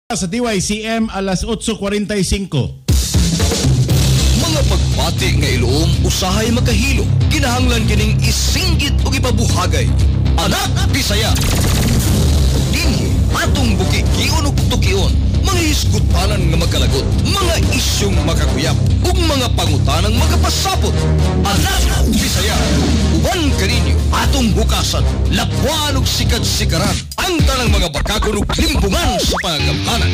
Sa DYCM alas 8:45. Mga pagbati nga iloom usahay makahilo. Kinahanglan kining isinggit ug ipabuhagay. Anak Bisaya. Dinhi atong bukikion ug tukion, mga hisgutanan nga magkalagot, mga isyong makakuyap ug mga pangutanang magapasabot. Anak Bisaya. Uban kaninyo atong bukasan, labuan ug sikad-sikaran ang tanang mga bakagon ug limbungan sa pangagamhanan.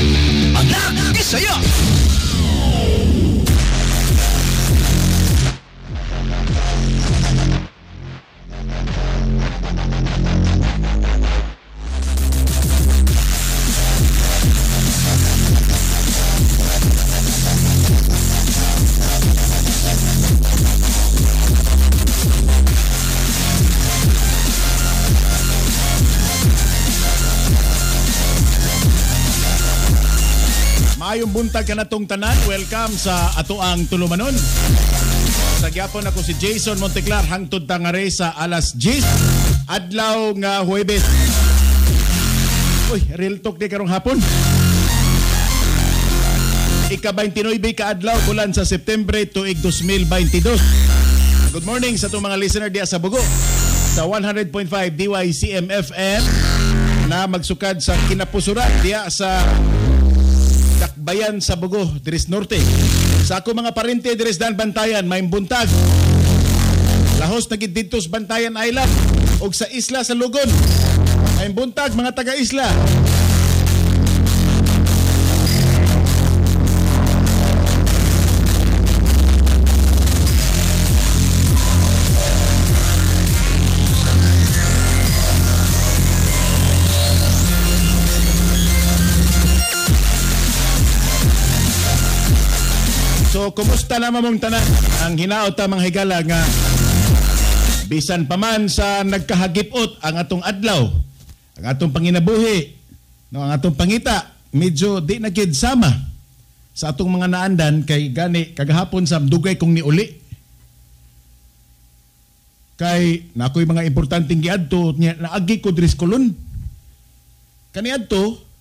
Anak Bisaya. Maayong buntag kanatong tanan. Welcome sa atoang tulumanon. Sa gyapon ako si Jason Monteclar hangtod tangare sa alas 10 adlaw nga Huwebes. Uy, real talk di karong hapon. Ika-29 ka adlaw bulan sa September tuig 2022. Good morning sa itong mga listener diya sa Bugo sa 100.5 DYCM FM na magsukad sa kinapusuran diya sa Dakbayan sa Bugo, Dires Norte. Sa ako mga parente dires dan Bantayan, may buntag. Lahos na gid didto sa Bantayan Island og sa isla sa Lugon. May buntag mga taga-isla. So, kumusta naman mong tanan? Ang hinaot ta mga higala nga bisan pa man sa nagkahagipot ang atong adlaw, ang atong panginabuhi, no, ang atong pangita, medyo di na gid sama sa atong mga naandan kay gani kagahapon sa dugay kong niuli. Kay na ako'y mga importanteng giadto niya naagi ko diri sa Colon. Kaniadto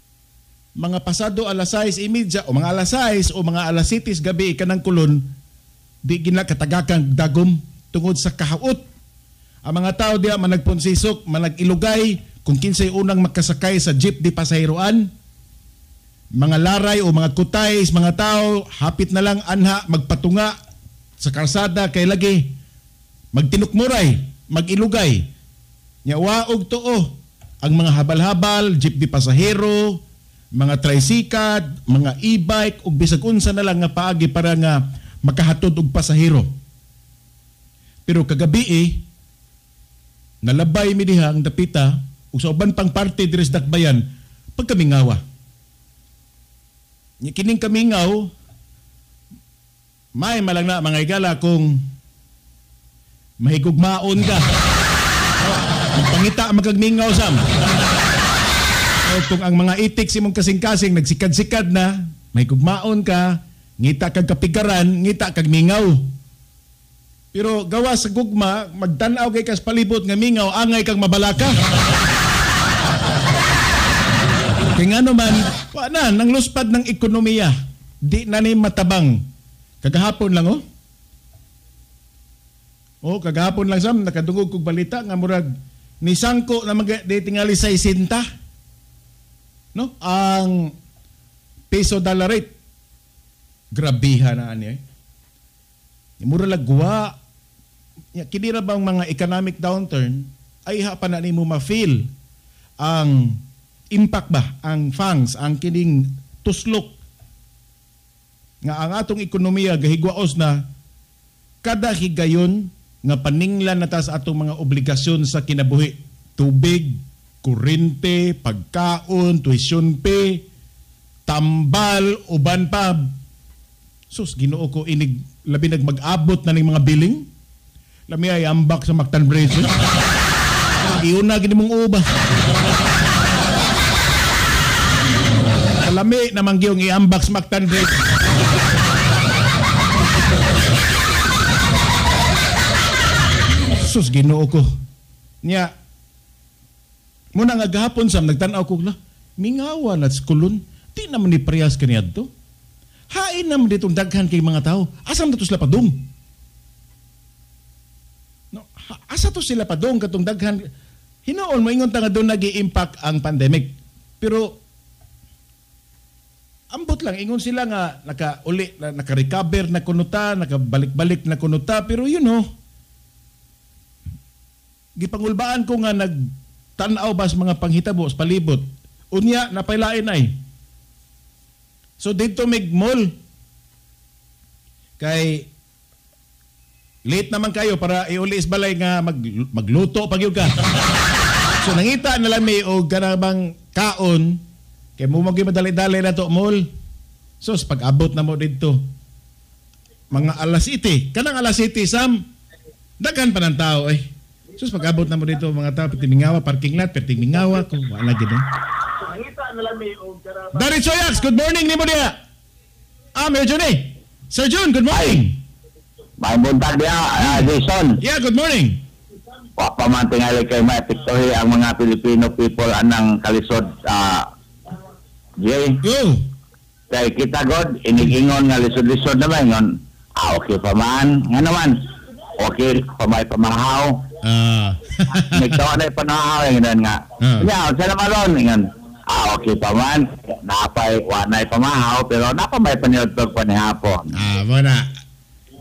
mga pasado alas 6:30 o mga alas 6 o mga alas 7 gabi kanang Kulon, di gina katagakang dagom tungod sa kahaot. Ang mga tao diya managponsisok, manag-ilugay kung kinsay unang makasakay sa jeep di pasahiroan. Mga laray o mga kutay, mga tao hapit na lang anha magpatunga sa karsada kay lagi magtinukmuray, mag-ilugay. Nya waog tuo ang mga habal-habal, jeep di pasahero, mga tricycle, mga e-bike ug bisag unsa na lang nga paagi para nga makahatod og pasahero. Pero kagabi nalabay mi diha ang dapita ug sa uban pang parte diri sa Dakbayan pagkamingawa. Nya kining kamingaw may malang na mga higala kung mahigugmaon ka. Pangita magagmingaw sam. O kung ang mga itik si mong kasing-kasing nagsikad-sikad na, may gugmaon ka, ngita kag kapigaran, ngita kag mingaw. Pero gawa sa gugma, magtan-aw kay kas palibot nga mingaw, angay kag mabalaka. Kaya nga naman, wa na, nang luspad ng ekonomiya, di na ni matabang. Kagahapon lang oh. Oh, kagahapon lang sam, nakadungog kog balita nga murag nisangko na mag di tingali 60. No, ang peso dollar rate grabiha na ani eh. Mura lagwa. Ya kini ra bang mga economic downturn ay ha pa na nimo ma-feel ang impact ba, ang fangs, ang kining tuslok nga ang atong ekonomiya gahigwaos na kada higayon nga paninglan na ta sa atong mga obligasyon sa kinabuhi, tubig, kurente, pagkaon, tuition pay, tambal, uban pa. Sus, Ginoo ko, inig, labi nagmag-abot na ning mga billing. Lami ay ambak sa Mactan Bridge. Iuna, gini mong uba. Lami namang giyong iambak sa Mactan Bridge. Sus, Ginoo ko. Niya, muna nga gahapon sam nagtan-aw ko la mingawa na sa Kulon. Di naman ni parehas kaniadto. Hain naman ditong daghan kay mga tao. Asa man to sila padung? No, asa to sila padung katong daghan? Hinuon moingon ta nga doon nagi-impact ang pandemic. Pero ambot lang ingon sila nga nakauli, naka-recover na kuno ta, nakabalik-balik na kuno ta, pero you know, gipangulbaan ko nga nagtan-aw ba sa mga panghitabo sa palibot. Unya napailain ay. So didto mig mall kay late naman kayo para iuli is balay nga magluto pag yun ka. So nangita na lang may og kanang kaon kay mo magyud madali-dali na to mall. So pag-abot na mo didto mga alas 7, kanang alas 7 Sam, daghan pa ng tao eh. So pag-abot na mo dito mga tao pertimingawa parking lot, pertimingawa kung wala gid eh. Dari Soyax, good morning nimo diha. Ah, Mayor Jun eh. Sir Jun, good morning. May buntag diha, Jason. Yeah, good morning. Wa pa man tingali kay maepektuhi ang mga Filipino people anang kalisod, Jay. Yo. Kay kita god inigingon nga lisod-lisod na ba ingon. Ah, okay pa man. Nga naman. Okay pa may pamahaw. Ah. Nagtawa na panahaw ingon nga. Nya, unsa naman ron ingon. Ah, okay pa man. Napay wa nay pamahaw pero napa may paniudtog panihapon. Ah, mo na.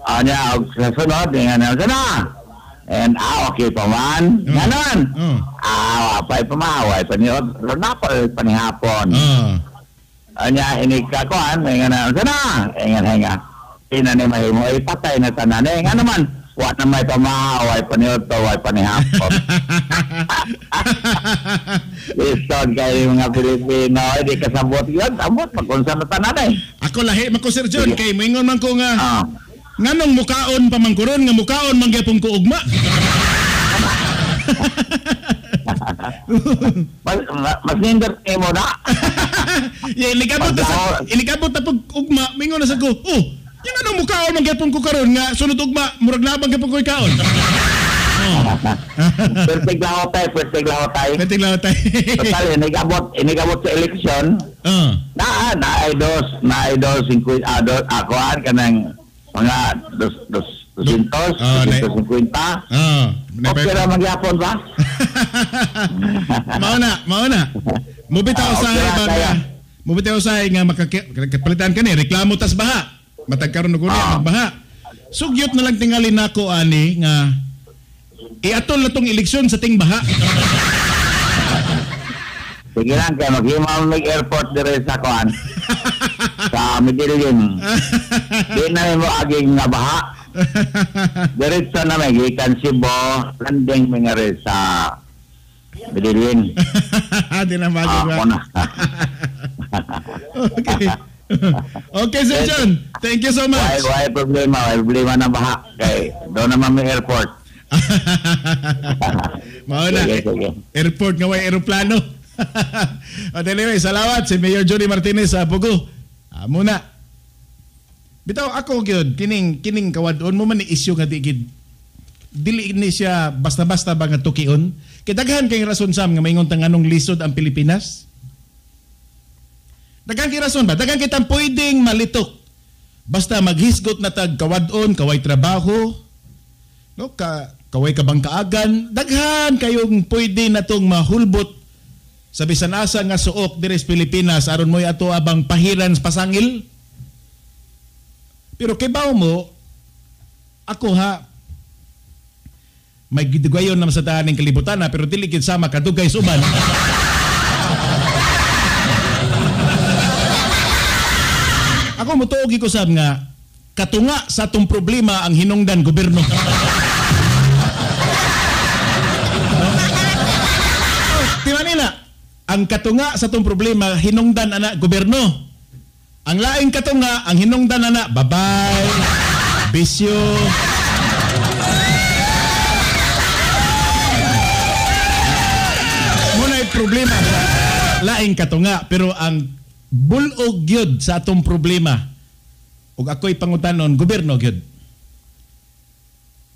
Anya og sa sunod ingon unsa na. And okay pa man. Ganon. Ah, pay pamahaw ay paniud pero napa panihapon. Anya ini kakuan ingon unsa na. Ingon nga. Ina ni mahimo ay patay na tanan eh. Nga naman wa na may pamahaw ay paniudtog ay panihapon. Lisod kayo mga Pilipino, hindi kasabot yun, sabot, pagkunsa na tanan eh. Ako lahi man ko Sir John, kay moingon man ko nga, nganong mukaon pa man ko ron, nga mukaon man gyapon ko ugma. Mas nindot mo na. Yeah, iligabot na pag ugma, moingon na sa ko, oh, yung anong mukaon man gyapon ko karon nga sunod ugma, murag labang gyapon ko ikaon. Perfect lang tayo. Perfect lang tayo. Total, inigabot sa eleksyon. Na ay dos, akoan ka ng mga 250. Okay ra magyapon ba? Mao na. Mubitaw sa nga makapalitan ka ni reklamo tas baha. Matag karon og unya magbaha. Sugyot na lang tingali nako ani nga iatol na tong eleksyon sa ting baha. Sige lang, kaya maghimo mig airport dire sa kuan. Sa Medellin. Di na mo aging nga baha. Diretso na may gikan Cebu, landing mi nga sa Medellin. Di na maging ba. Okay. Okay, Sir John. Thank you so much. Why problema? Why problema na baha? Kay doon naman may airport. Mao na. Airport nga way eroplano. But anyway, salamat si Mayor Johnny Martinez sa Pugo. Muna. Bitaw ako gyud kining kawadon mo man ni issue nga di gid. Dili ni siya basta-basta ba nga tukion. Kay daghan kay rason Sam nga maingon ta nganong lisod ang Pilipinas. Daghan kay rason ba? Daghan kitang pwedeng malitok. Basta maghisgot na tag kawadon, kaway trabaho, no, kaway ka bang kaagan, daghan kayong pwede na tong mahulbot sa bisan asa nga suok diri sa Pilipinas aron mo'y ato abang pahiran sa pasangil. Pero kibaw mo, ako ha, may gidugayon naman sa tahaning kalibutan na, pero dili gid sama kadugay sa uban. Ako motuog ko sab nga katunga sa atong problema ang hinungdan gobyerno. Ang katunga sa itong problema, hinungdan ana gobyerno. Ang laing katunga, ang hinungdan ana, babay, bisyo. Muna'y problema sa laing katunga, pero ang bulog gyud sa atong problema, ug ako'y pangutanon, gobyerno gyud.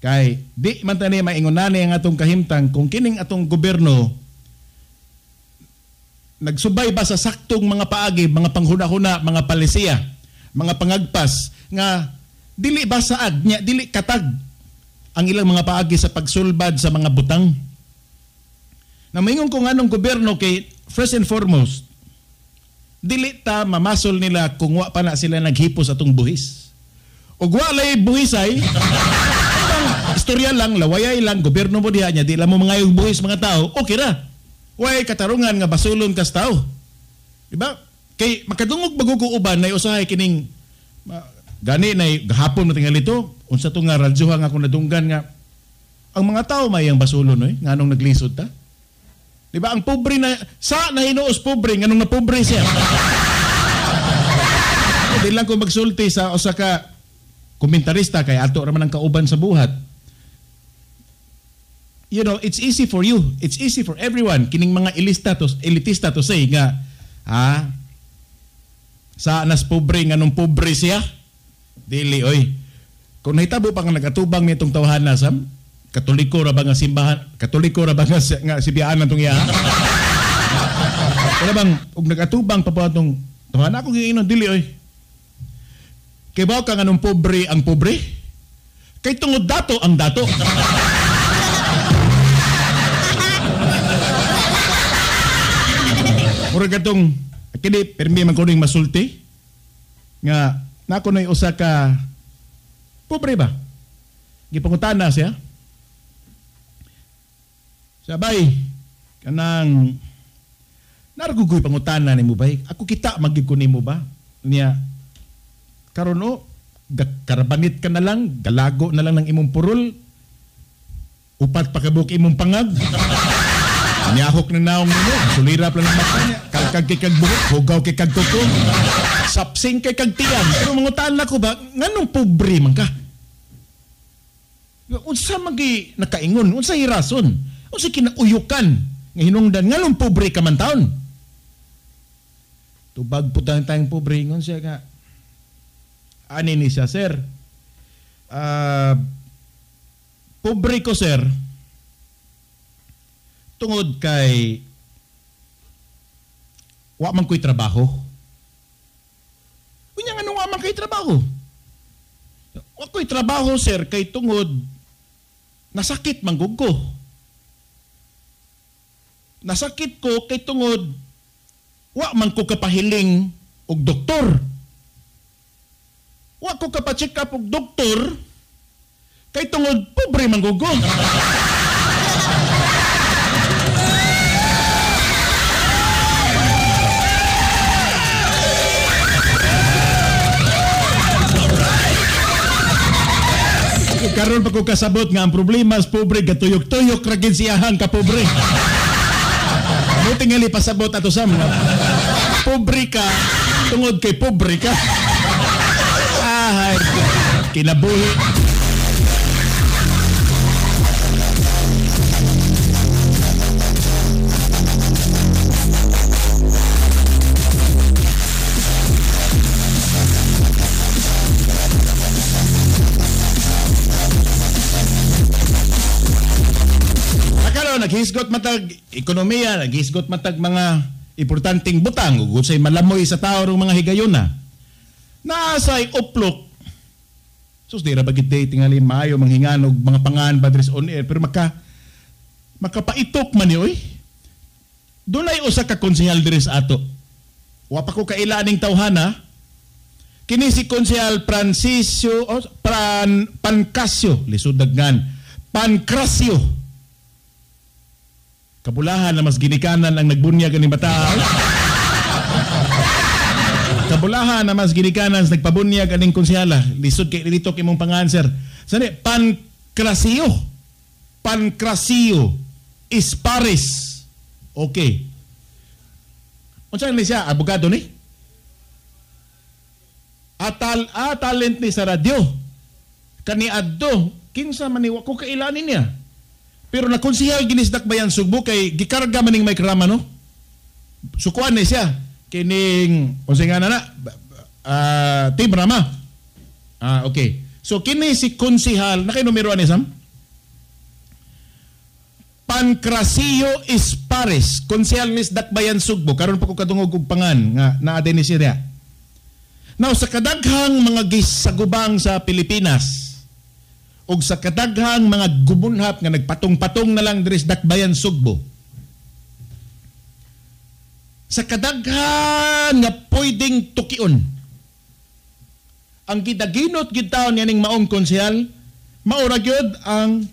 Kay di man tani maingon nani ang atong kahimtang kung kining atong gobyerno nagsubay ba sa saktong mga paagi, mga panghuna-huna, mga palisiya, mga pangagpas nga dili ba saad nya dili katag ang ilang mga paagi sa pagsulbad sa mga butang. Na maingon ko nganong gobyerno kay first and foremost dili ta mamasol nila kung wa pa na sila naghipos atong buhis. Ug walay buhis ay istorya lang, lawayay lang, gobyerno mo diha nya di lang mo mangayog buhis mga tao, okay ra. Way katarungan nga basulon kas tao. Diba? Kay makadungog bago uban nay usahay kining gani nay gahapon matingali to unsa to nga radyoha nga akong nadunggan nga ang mga tao may ang basulon oy nganong naglisod ta. Diba ang pobre na sa nahinuos pobre nganong napobre siya. Di lang ko magsulti sa usa ka komentarista kay ato ra man ang kauban sa buhat. You know, it's easy for you. It's easy for everyone. Kining mga elitista to say nga, sa nas pobre, nganong pobre siya? Dili, oy. Kung nahitabo pa nga nagatubang nitong tawhana, Sam, Katoliko ra ba nga simbahan? Katoliko ra ba nga sibiyaan natong iya? Wala bang, og nagatubang pa po atong tawhana, ako giinon, dili, oy. Kay ba ka nganong pobre ang pobre? Kay tungod dato ang dato. Murag katong kini permi man kuning masulti nga nako nay usa ka pobre ba gipangutana siya sabay kanang nargugoy pangutana nimo bay ako kita magyud ko nimo ba niya karon o karabanit ka na lang galago na lang ng imong purol upat pa kabuk imong pangag. Niyahok na naong nimo, sulirap lang ang mata niya, kalkag kay kag buhok, hugaw kay kag kuko, sapsing kay kag tiyan. Pero mangutaan na ko ba, nganong pobre man ka? Unsa man gi nakaingon, unsa hirason, unsa kinauyukan nga hinungdan nganong pobre ka man taon? Tubag po tayong pobre, ingon siya nga. Ani ni siya, sir? Pobre ko, sir. Tungod kay wa man ko'y trabaho. Unya nga nung wa man kay trabaho? Wa ko'y trabaho, sir, kay tungod nasakit man gud ko. Nasakit ko kay tungod wa man ko kapahiling og doktor. Wa ko kapacheck up og doktor kay tungod pobre man gud ko. Karon pa ko kasabot nga ang problema sa pobre gatuyok-tuyok ra gid siyahang kapobre. Mo tingali pasabot ato sa mga pobre ka tungod kay pobre ka. Ay, kinabuhi. Naghisgot matag ekonomiya, naghisgot matag mga importanteng butang, ug unsay malamoy sa tao rong mga higayona. Naasay uplok. Sus, di ra ba gid day tingali maayo manghingan og mga pangan padres on air, pero makapaitok man ni oy. Dunay usa ka konsehal diri sa ato. Wa pa ko kaila aning tawhana. Kini si Konsehal Francisco Pancasio, lisod daghan. Pancrasio. Kabulahan na mas ginikanan ang nagbunyag aning bata. Kabulahan na mas ginikanan sa nagpabunyag aning konsehala. Lisod kay dito kay imong panganser. Sani Pancrasio. Pancrasio Isparis. Okay. Unsa ni siya? Abogado ni? Atal talent ni sa radyo. Kani adto kinsa man ni wa ko kailanin niya. Pero nakonsehal ginis Dakbayan Sugbo kay gikarga maning Mike Rama no. Sukuan ni siya kining unsa nga na Team Rama. Okay. So kini si konsehal nakay numero ani Sam? Pancracio Espares, konsehal ni Dakbayan Sugbo, karon pa ko kadungog og pangan nga naa din ni siya. Now sa kadaghang mga gisagubang sa Pilipinas ug sa kadaghang mga gumunhap nga nagpatong-patong na lang diri sa Dakbayan Sugbo, sa kadaghan nga pwedeng tukion, ang gidaginot gyud taon niya ning maong konsehal, maura gyud ang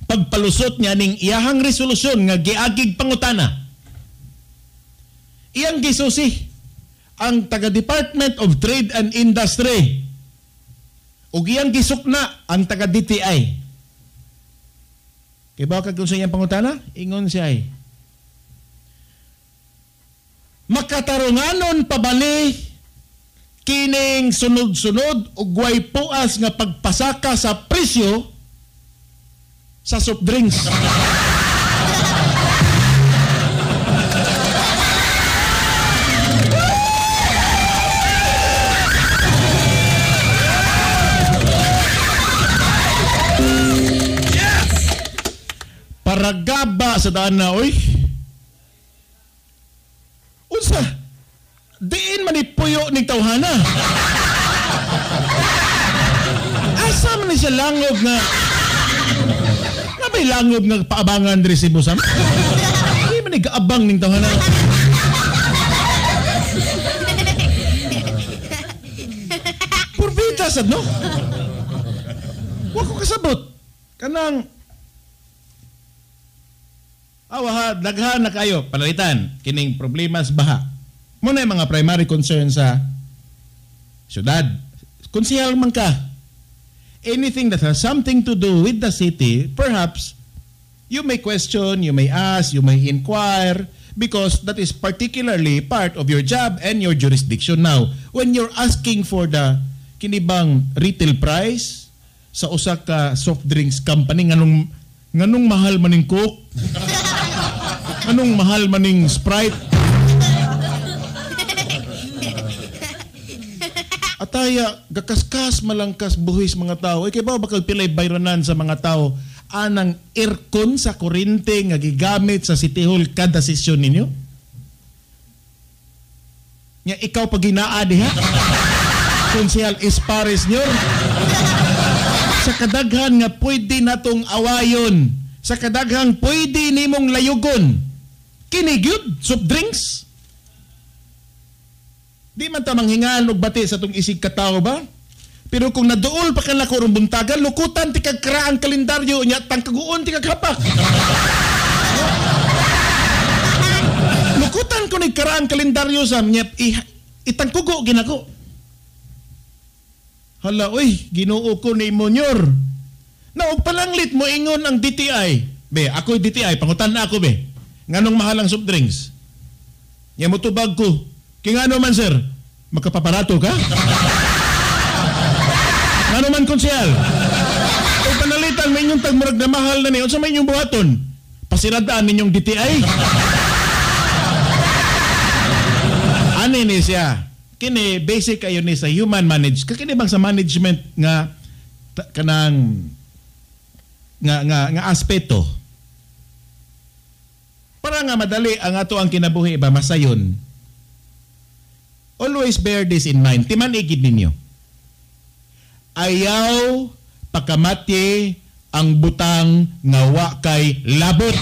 pagpalusot niya ning iyahang resolusyon nga giagig pangutana. Iyang gisusi ang taga Department of Trade and Industry ug iyang gisukna ang taga DTI. Kay ba kag unsa iyang pangutana? Ingon siya ay, makatarunganon pabali kining sunod-sunod ug way puas nga pagpasaka sa presyo sa soft drinks. Yes! Paragaba sa daan na, oy. Unsa? Diin man ipuyo ning tawhana. Asa man ni siya langob nga may langob nga paabangan diri sa Busam? Hindi man nag-aabang ning tawhana. Purbita sad, no? Wa ko kasabot. Kanang awa daghan na kayo panalitan kining problema sa baha. Muna yung mga primary concern sa syudad. Konsehal man ka. Anything that has something to do with the city, perhaps you may question, you may ask, you may inquire, because that is particularly part of your job and your jurisdiction. Now, when you're asking for the kinibang retail price sa usa ka soft drinks company, nganong mahal maning Coke? Anong mahal maning Sprite? Ataya, gakaskas malangkas buhis mga tao. Kay ba bakal pilay bayranan sa mga tao anang aircon sa kurente nga gigamit sa City Hall kada sesyon ninyo? Nya ikaw pag ginaa diha? Konsehal Espares nyor. Sa kadaghan nga pwede natong awayon, sa kadaghang pwede nimong layugon, kini gyud soft drinks. Di man ta manghingal og bati sa tong isig katawo ba? Pero kung naduol pa ka nako rong buntagan, lukutan ti kag kraang kalendaryo nya tangkaguon ti kag hapak. Lukutan ko ni karaang kalendaryo sa nya itangkugo ginako. Hala oy, Ginoo ko ni Monyor. Na og palanglit mo ingon ang DTI. Be, ako'y DTI, pangutan na ako be. Nganong mahal ang soft drinks? Nya motubag ko. Kaya nga naman, sir, makapaparato ka? Nga naman, konsehal? O panalitan, may inyong tagmurag na mahal na niyo. Unsa may inyong buhaton? Pasiradaan ninyong DTI? Ani ni siya? Kini, basic kayo ni sa human manage. Kini bang sa management nga kanang nga aspeto? Para nga madali ang ato ang kinabuhi ba masayon. Always bear this in mind. Timan igid ninyo. Ayaw pakamati ang butang nga wa kay labot.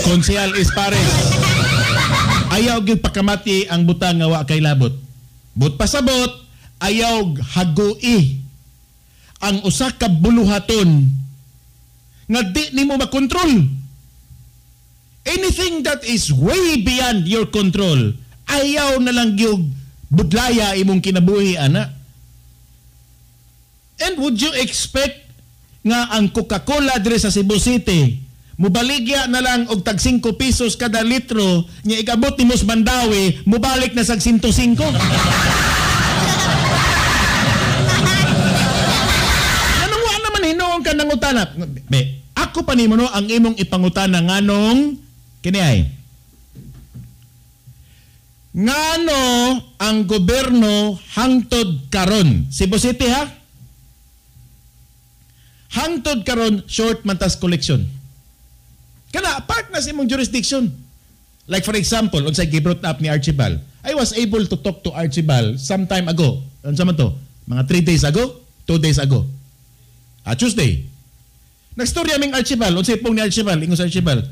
Konsehal Espares. Ayaw gyud pakamati ang butang nga wa kay labot. But pasabot, ayaw hagui ang usa ka buluhaton nga di nimo makontrol. Anything that is way beyond your control, ayaw na lang gyud budlaya imong kinabuhi ana. And would you expect nga ang Coca-Cola diri sa Cebu City mubaligya na lang og tag 5 pesos kada litro nya ikabot nimo sa Mandawi mubalik na sag 105? Anong wa naman hinuon ka nangutana? Be, ako pa nimo no ang imong ipangutana nganong kini ay. Ngano ang gobyerno hangtod karon? Cebu City ha? Hangtod karon short man tas collection. Kana part na sa imong jurisdiction. Like for example, unsay gi-brought up ni Archibald. I was able to talk to Archibald some time ago. Unsa man to? Mga 3 days ago, 2 days ago. Tuesday. Nagstorya ming Archibald, unsay pong ni Archibald, ingon sa Archibald.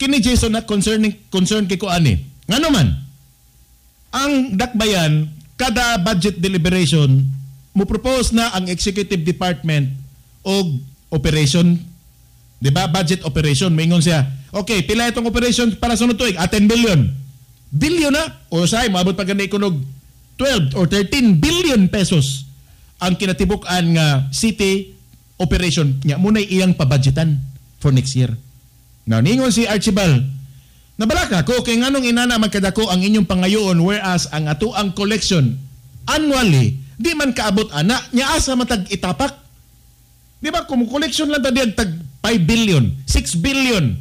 Kini Jason na concern kay ko ani. Ngano man? Ang Dakbayan kada budget deliberation mo propose na ang executive department og operation, 'di ba? Budget operation, moingon siya. Okay, pila itong operation para sunod tuig? 10 billion. Billion na o say moabot pa gani kunog 12 or 13 billion pesos ang kinatibuk-an nga city operation niya muna'y iyang pabudgetan for next year. Now, ningon si Archibald, nabalaka ko kay nganong inana magkadako ang inyong pangayoon whereas ang atoang collection annually di man kaabot ana nya asa matag itapak. Di ba kung collection lang ta diag tag 5 billion, 6 billion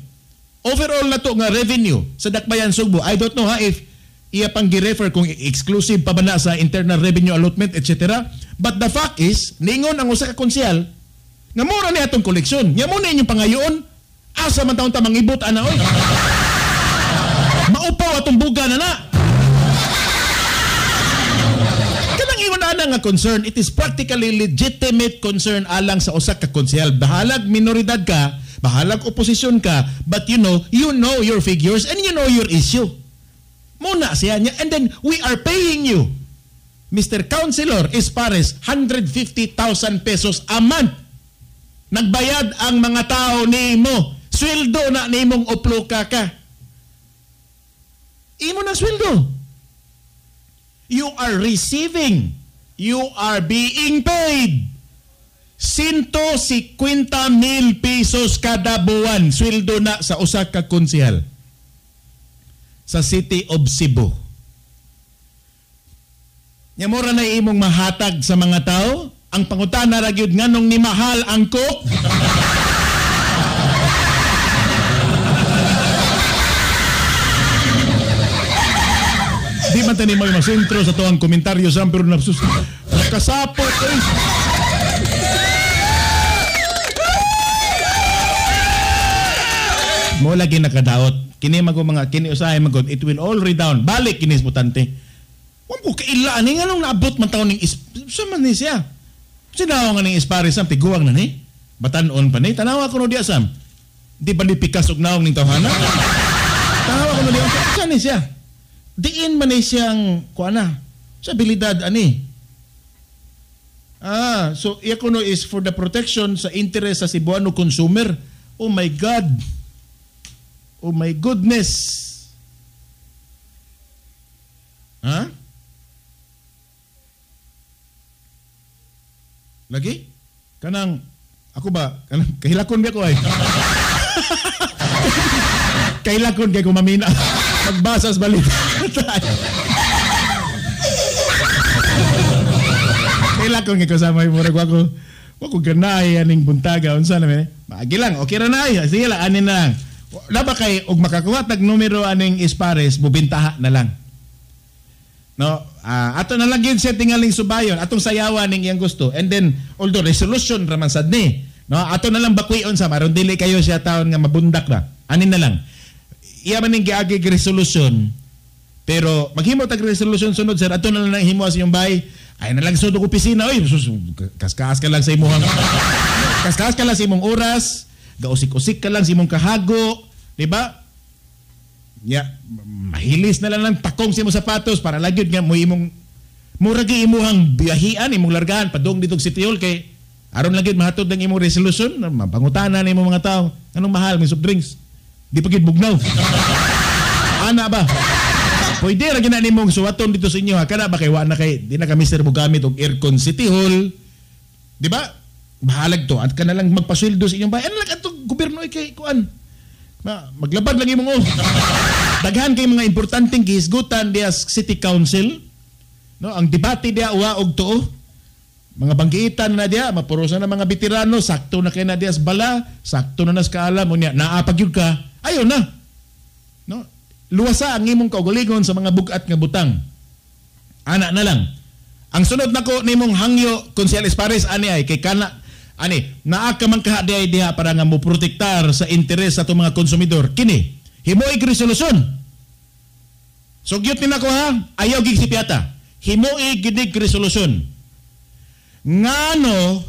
overall na to nga revenue sa Dakbayan Sugbo. I don't know ha if iya pang gi-refer kung exclusive pa ba na sa internal revenue allotment etc. But the fact is ningon ang usa ka konsehal nga mura ni atong koleksyon. Nya mo na inyong pangayoon asa man taon ta mangibot ana oy. Maupaw atong buga na na. Kanang ingon ana nga concern, it is practically legitimate concern alang sa usa ka konsehal. Bahalag minoridad ka, bahalag oposisyon ka, but you know your figures and you know your issue. Muna siya niya. And then we are paying you, Mr. Councilor Espares, 150,000 pesos a month. Nagbayad ang mga tao nimo. Sweldo na nimong uploka ka. Imo na sweldo. You are receiving. You are being paid. 150,000 pesos kada buwan. Sweldo na sa usa ka konsehal sa City of Cebu. Nya mura na imong mahatag sa mga tao. Ang pangutana ra gyud nganong ni mahal ang coke. Di man tani mo masentro sa tuang komentaryo sa pero napsus kasapot eh. Mo lagi nakadaot. Kini mago mga kini usahay magod it will all redound. Balik kini butante. Wa ko kaila ani nganong naabot man taon ning sa man ni siya. Sinaw nga ning Espares sam tiguang na ni. Batan-on pa ni. Tanawa ko no diya sam. Di ba ni pikas og naong ning tawhana? Tanawa ko no diya. Sa ni siya? Diin man ni siyang kuana sa abilidad ani. So iya kuno is for the protection sa interest sa Cebuano consumer. Oh my God. Oh my goodness. Ha? Lagi? Kanang ako ba? Kanang kahilakon ba ko ay? Kahilakon kay kumamina. Magbasa sa balita. Kahilakon kay kasama yung murag wako. Wako ganay aning buntaga unsa na man. Maagi lang, okay ra na ay. Sige lang, anin na lang. Laba kay og makakuha tag numero aning Espares, bubintaha na lang. No, ato na lang gyud siya tingaling subayon, atong sayawan ning iyang gusto. And then although resolution ra man sad ni, no, ato na lang bakwion sa maron dili kayo siya taon nga mabundak ra. Anin na lang. Iya man ning giagi resolution. Pero maghimo tag resolution sunod sir, ato na lang himo sa inyong bahay. Ay na lang sud og opisina oy, kaskas ka lang sa imong kaskas ka lang sa imong oras, gausik-usik ka lang sa imong kahago, di ba? Ya, mahilis na lang ng takong sa imong sapatos para lagyod nga mo imong murag imuhang biyahian, imong largahan padung dito sa City Hall kay aron lagyod mahatod ang imong resolution, mapangutana nimo mga tao, anong mahal may soft drinks? Di pa gid bugnaw. Ana ba? Pwede ra gina nimong suwaton dito sa inyo ha, kana ba kay wa na kay di na ka Mr. mogamit og aircon City Hall. Di ba? Bahalag to at ka na lang magpasweldo sa inyong bahay. Ano lang atong gobyerno ay kay kuan? Maglabad lang imong oh. Daghan kay mga importanteng gihisgutan diya sa City Council. No, ang debate diya uwa og tuo. Mga banggiitan na diya, mapurosa na mga veterano, sakto na kay na diya sa bala, sakto na nas kaalam unya, naa pa gyud ka. Ayo na. No? Luwasa ang imong kaugalingon sa mga bugat nga butang. Ana na lang. Ang sunod nako nimong hangyo Konsehal Espares ani ay kay kana ani naa ka man kaha diay diha para nga mo protektar sa interes sa atong mga konsumidor. Kini himuig resolusyon. Sugyot ni nako ha, ayaw gig sipiata. Himuig gidig resolusyon. Ngano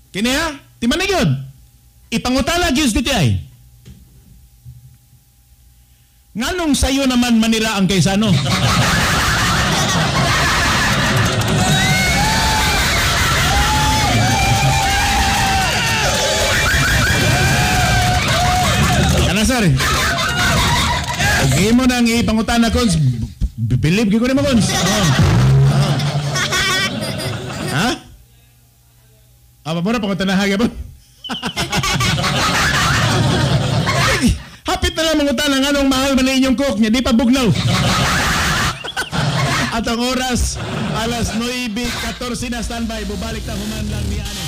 kini ha, timan gyud. Ipangutala gyud DTI. Nganong sayo naman manira ang kaysano? Kana sir. Okay mo nang ipangutana kons, believe gyud ko nimo kons. Ha? Ah, mura pangutana ha gyapon. Hapit na lang mangutana nganong mahal man inyong coke nya di pa bugnaw. At ang oras alas 9:14 na, standby, bubalik ta human lang ni ani.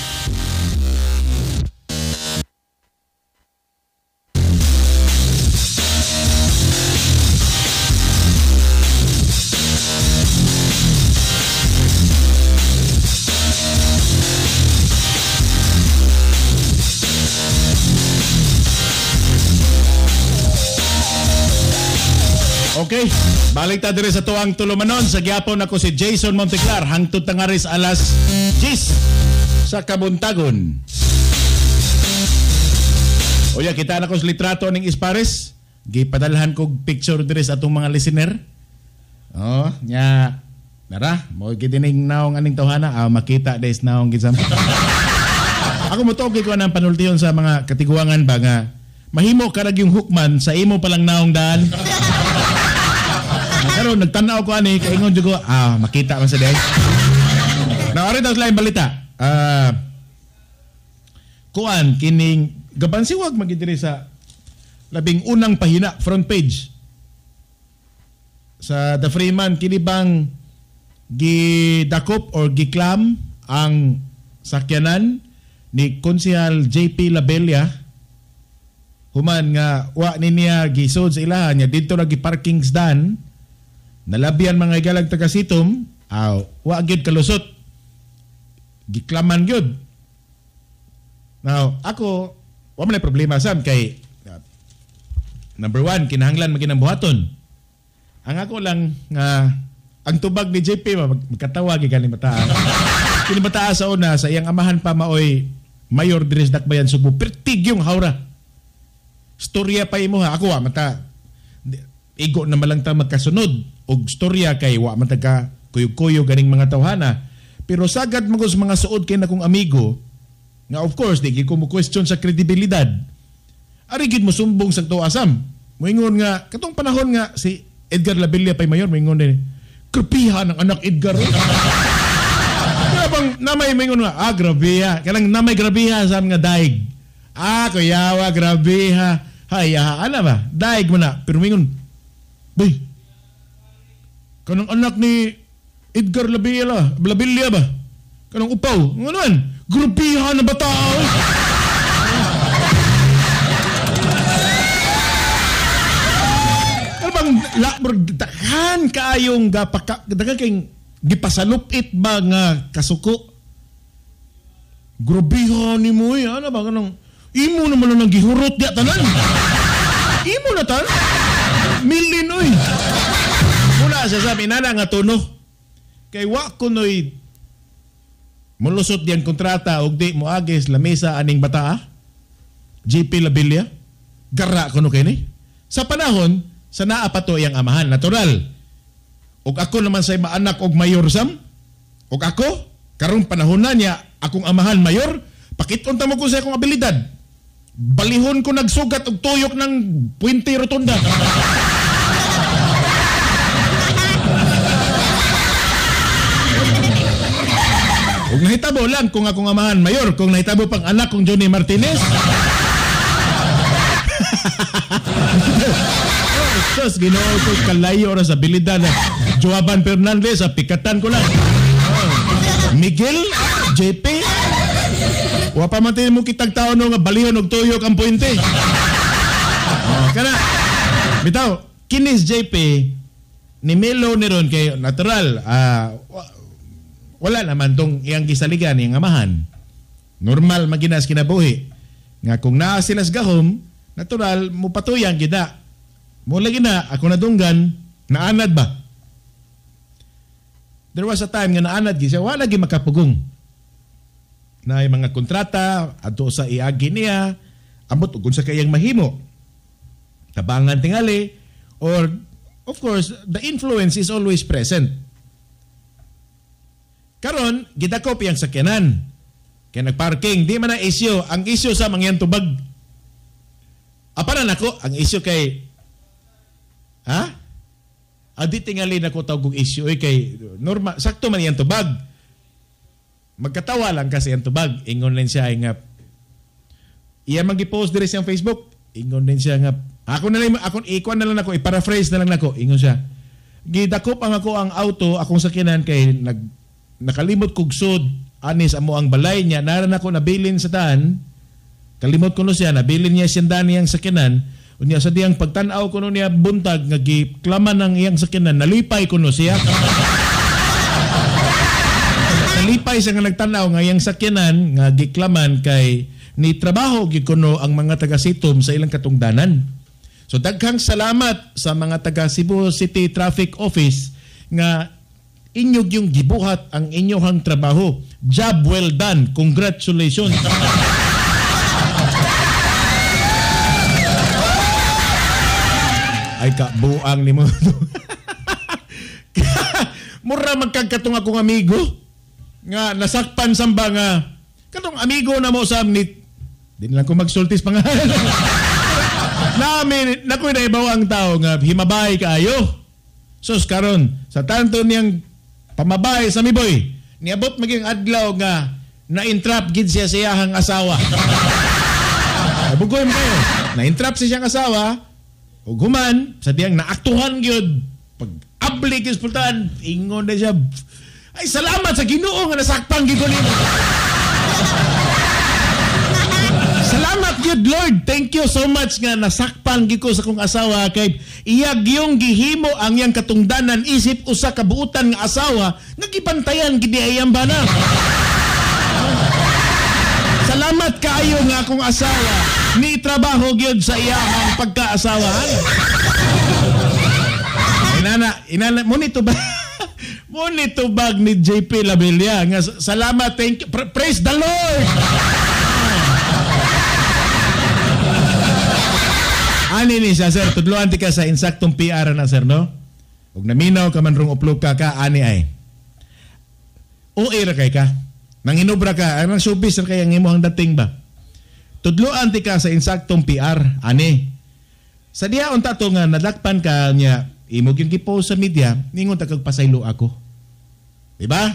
Okay, balik ta diri sa tuang tulumanon. Sa gyapon ako si Jason Monteclar hangtod tangaris alas 10 sa kabuntagon. Oya, kita na ko sa litrato ning Espares. Gipadalhan kog picture diri sa atong mga listener. Oh, nya. Nara, mo gidining naong aning tawhana, makita des naong ginsam. Ako motuog ko nang panultihon sa mga katiguangan ba nga mahimo karag yung hukman sa imo palang naong daan. Pero nagtanaw ko ani kaingon jud ko, makita man sa day. Now, ari daw lain balita. Kuan kining gabansiwag magidiri sa labing unang pahina, front page sa The Freeman, kini bang gidakop or giklam ang sakyanan ni Konsehal JP Labella human nga wa ni niya gisod sa ilahan niya didto ra gi-parking sdan. Nalabian mga igalag taga Sitom, wa gyud kalusot. Giklaman gyud. Now, ako wa man problema sam kay number one, kinahanglan magin ang buhaton. Ang ako lang nga ang tubag ni JP magkatawa gyud kani bataa. Kini bataa sa una sa iyang amahan pa maoy mayor diri sa Dakbayan Subo, pertig yung hawra. Storya pa imo ha, ako wa mata igo na malang ta magkasunod og storya kay wa man taga kuyog-kuyog ganing mga tawhana. Pero sagad mo sa mga suod kay nakong amigo nga of course di gid ko mo question sa kredibilidad. Ari gid mo sumbong sa tuasam. Moingon nga katong panahon nga si Edgar Labilla pay mayor moingon din. Grabiha ng anak Edgar. Bang namay moingon nga grabiha. Kanang namay grabiha sa nga daig. Kuyawa grabiha. Hay ana ba? Daig mo na pero moingon bay, kanang anak ni Edgar Labilla, Labilla ba? Kanang upaw, ano man? Grupihan na bata. Ano bang daghan kaayong gapaka, daghan kayong gipasalupit ba nga kasuko? Grupihan ni mo eh. Ano ba? Kanang, imo naman na nang gihurot diya tanan. Imo na tan. Milin oy. Muna siya sabi nana nga tuno. Kay wa kunoy mulusot diyan kontrata og di moagis lamesa aning bataa. JP Labilla. Gara kuno kini. Sa panahon sa naa pa to iyang amahan natural. Og ako naman say maanak og mayor sam. Og ako karong panahon na niya akong amahan mayor, pakit-on ta mo ko sa akong abilidad. Balihon ko nagsugat og tuyok ng Puente Rotonda. Kung nahitabo lang kung akong amahan mayor, kung nahitabo pang anak kong Johnny Martinez. Sus, Ginoo ko kalayo ra sa abilidad. Joaban Fernandez, pikatan ko lang. Miguel, JP, wa pa man mo kitag taon no nga balihon og tuyok ang puente. Kana. Bitaw, Kinis JP ni Melo ni ron kay natural wala naman tong iyang gisaligan iyang amahan. Normal maginas kinabuhi. Nga kung naa sila sa gahom, natural mupatuyang kita. Mo lagi na ako nadunggan, naanad ba? There was a time nga naanad gi siya, wala gi makapugong. Naay mga kontrata adto sa iagi niya, ambot ug unsa kayang mahimo. Tabangan tingali or of course the influence is always present. Karon gidakop iyang sakyanan. Kaya nagparking, di man na issue. Ang issue sa mangyan tubag. Apa na nako, ang issue kay ha? Adi tingali nako tawag og issue oy kay normal sakto man iyang tubag. Magkatawa lang kasi iyang tubag. Ingon lang siya nga iya man gi-post diri siyang Facebook. Ingon din siya nga ako na lang ako ikuan na lang nako, i-paraphrase na lang nako. Ingon siya. Gidakop ang ako ang auto akong sakyanan kay nakalimot kog sud anis amo ang balay niya, naran ako nabilin sa daan. Kalimot kuno siya, nabilin niya siyang daan niyang sakyanan. Unya sa diyang pagtan-aw kuno niya buntag nga giklaman ang iyang sakyanan, nalipay kuno siya. Nalipay siya nga nagtan-aw nga iyang sakyanan nga giklaman kay ni trabaho gid kuno ang mga taga Sitom sa ilang katungdanan. So daghang salamat sa mga taga Cebu City Traffic Office nga inyog yung gibuhat ang inyohang trabaho. Job well done. Congratulations. Ay ka buang nimo. Mura magkagkatong akong amigo nga nasakpan samba nga katong amigo na mo sa ni di lang ko magsultis pangalan. Namin nakoy naibaw ang tao nga himabay kaayo. Sus karon sa tanto niyang pamabay sa miboy, niabot maging adlaw nga na-entrap gid siya sa iyahang asawa. Bugoy mo kayo. Na-entrap siya siyang asawa ug human sa diyang naaktuhan gyud pag abli gyud pultahan, ingon na siya, ay salamat sa Ginoo nga nasakpan gyud ko nimo. Salamat gyud Lord, thank you so much nga nasakpan gyud ko sa akong asawa kay iya gyung gihimo ang iyang katungdanan isip usa ka buutan nga asawa nga gibantayan gid niya iyang bana. Salamat kaayo nga akong asawa ni trabaho gyud sa iyahang pagkaasawa. Inana mo nito ba? Mo nito bag ni JP Labella nga salamat, thank you, praise the Lord. Ani ni siya sir, tudloan ti ka sa insaktong PR na sir no. Ug naminaw ka man rong upload ka ani ay. OA ra kay ka. Nanginobra ka, anang showbiz ra kay ang imong dating ba. Tudloan ti ka sa insaktong PR ani. Sa diha unta to nga nadakpan ka niya, imo gyud gi-post sa media, ningon ta kag pasaylo ako. Di ba?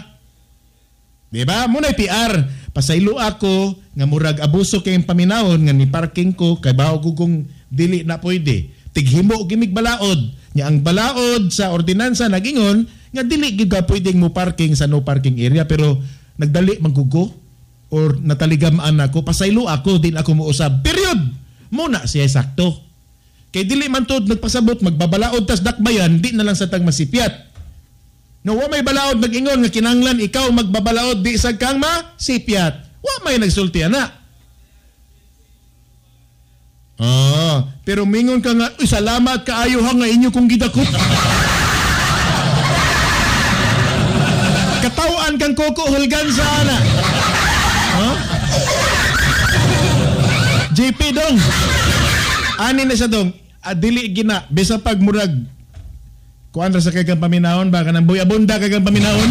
Di ba? Munay PR, pasaylo ako nga murag abuso kay paminawon nga ni parking ko kay bawo ko kung dili na pwede. Tighimo gimig balaod. Nya ang balaod sa ordinansa nagingon nga dili gyud ka pwedeng mo parking sa no parking area pero nagdali manggugo or nataligam-an ako, pasaylo ako, din ako mousab. Period. Muna siya sakto. Kay dili man tod nagpasabot magbabalaod tas dakbayan, di na lang sa tag masipyat. No, wa may balaod nag-ingon nga kinahanglan ikaw magbabalaod di sad kang masipyat. Wa may nagsulti ana. Ah, pero mingon ka nga, uy, salamat kaayo ha nga inyo kong gidakop. Katawaan kang koko hulgan sa ana. Huh? JP dong. Ani na siya dong. Dili gina bisa pag murag kuan ra sa kay kang paminahon ba kanang boy abunda kay kang paminahon.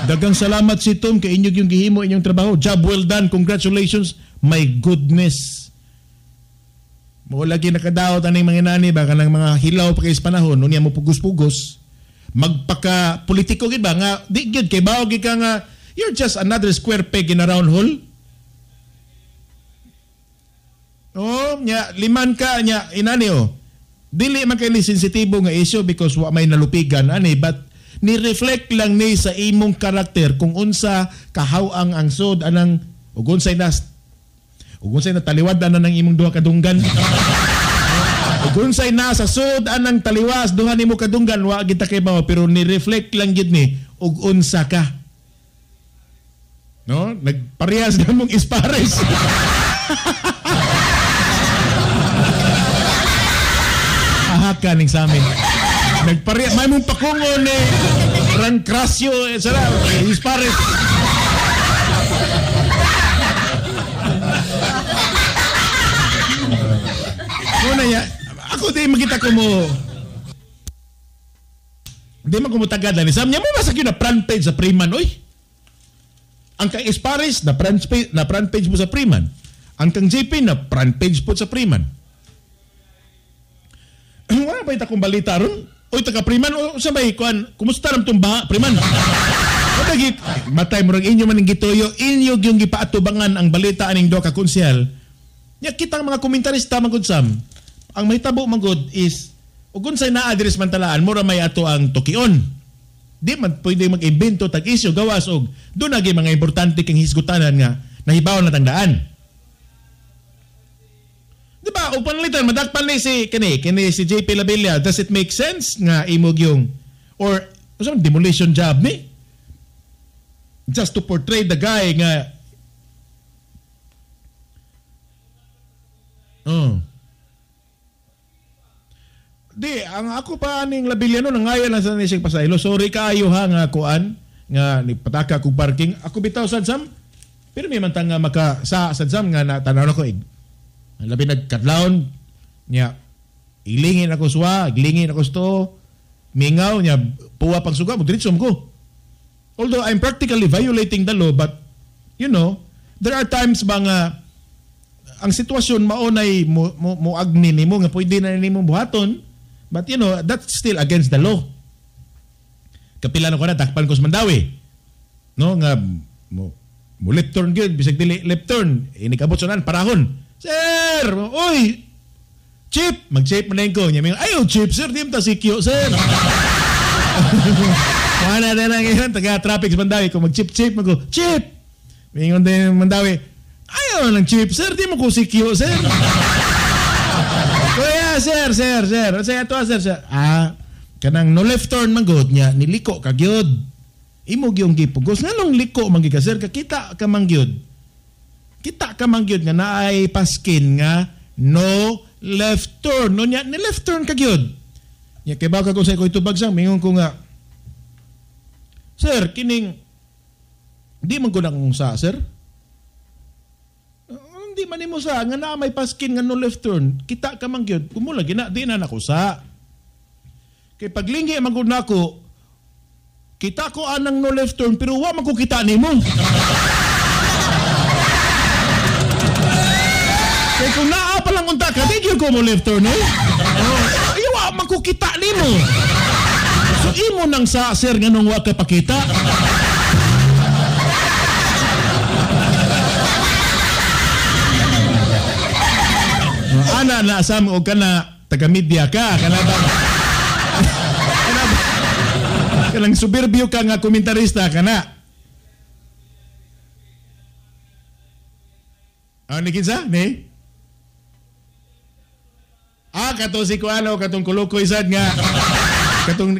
Dagang salamat si Tom kay inyo yung gihimo inyong trabaho. Job well done. Congratulations. My goodness. Mo lagi nakadaot aning mga nani ba kanang mga hilaw pa kay sa panahon unya mo pugos-pugos. Magpaka politiko gid ba nga di gyud kay bawo gid ka nga you're just another square peg in a round hole. Oh, nya liman ka nya inani oh. Dili man kay ni sensitibo nga issue because wa may nalupigan ani but ni reflect lang ni sa imong karakter kung unsa kahaw-ang ang sud anang ug unsay nas ug unsay nataliwad ana ng imong duha ka dunggan. Ug unsay nasa sud anang taliwas duha nimo kadunggan wa gid ta kay bawo pero ni reflect lang gid ni ug unsa ka. No, nagparehas na mong ispares. Aha ka ning sa amin. Nagpareha may mong pakungon ni Rancrasio sala ispares. Muna ya, ako di makita ko mo. Di man ko mo tagad lang. Sam niya mo masakyo na front page sa Freeman, oy. Ang kang Espares na front page mo sa Freeman. Ang kang JP na front page po sa Freeman. Wala ba ita kong balita ron? Oy, taga Freeman, o sa may kuan, kumusta ram tong baha, Freeman? Matagit, matay mo rin inyo man ang gituyo, inyo yung gipaatubangan ang balita aning duha ka konsehal. Nya kitang mga komentarista man gud Sam. Ang mahitabo man gud is ug unsay naa-address man talaan mura may ato ang tukion. Di man pwede mag-imbento tag isyu gawas og doon nagi mga importante king hisgutanan nga nahibaw na tangdaan. Di ba? O panalitan madakpan ni si kini si JP Labilla, does it make sense nga imog yung or unsa man demolition job ni? Just to portray the guy nga oh. Di, ang ako pa aning Labilla no nangayon lang sa nisig pasaylo. Sorry kaayo ha nga kuan nga ni pataka kog parking. Ako bitaw sad Sam. Pero may man nga maka sa sad Sam nga natanaw nako ig. Labi nagkadlawon nya ilingin ako suwa, iglingin ako sto. Mingaw nya puwa pang suga mo diretso ko. Although I'm practically violating the law, but you know, there are times ba nga ang sitwasyon maunay mo agni nimo nga pwede na nimo buhaton, but you know, that's still against the law. Kapila na ko na takpan ko sa Mandawi. No nga mo left turn gyud bisag dili left turn, inikabot sa nan parahon. Sir, oy, chip, mag-chip man ko. Nya ayo chip sir, di ta sikyo sir. Wala na lang yun, taga traffic sa Mandawi ko mag-chip-chip mag chip. Mingon din Mandawi. Ayaw ng chip, sir. Di mo ko sikyo, sir. Kuya, sir. Sir, ito, sir. Ah, kanang no left turn man gud niya, niliko ka gyud. Imo gyung gipugos. Nganong liko man gyud ka, sir? Kakita ka man gyud. Kita ka man gyud nga naay paskin nga no left turn. No niya, ni left turn ka gyud. Nya kay baka ko sa ko itubag sang mingon ko nga, sir, kining di man ko nang sa, sir. Hindi man nimo sa nga naa may paskin nga no left turn, kita ka man gyud. Kumula gina di na nako sa. Kay paglingi man gud nako, kita ko anang no left turn pero wa man ko kita nimo. Kay kung naa pa lang unta ka, di gyud ko mo left turn eh. Oh, ay wa man ko kita nimo. So imo nang sa sir nganong wa ka pakita. Ana na sam og kana taga media ka kana ba kanang suburbio ka nga komentarista kana. Ah, ni kinsa ni? Ah, katong si kuano katong kulukoy sad nga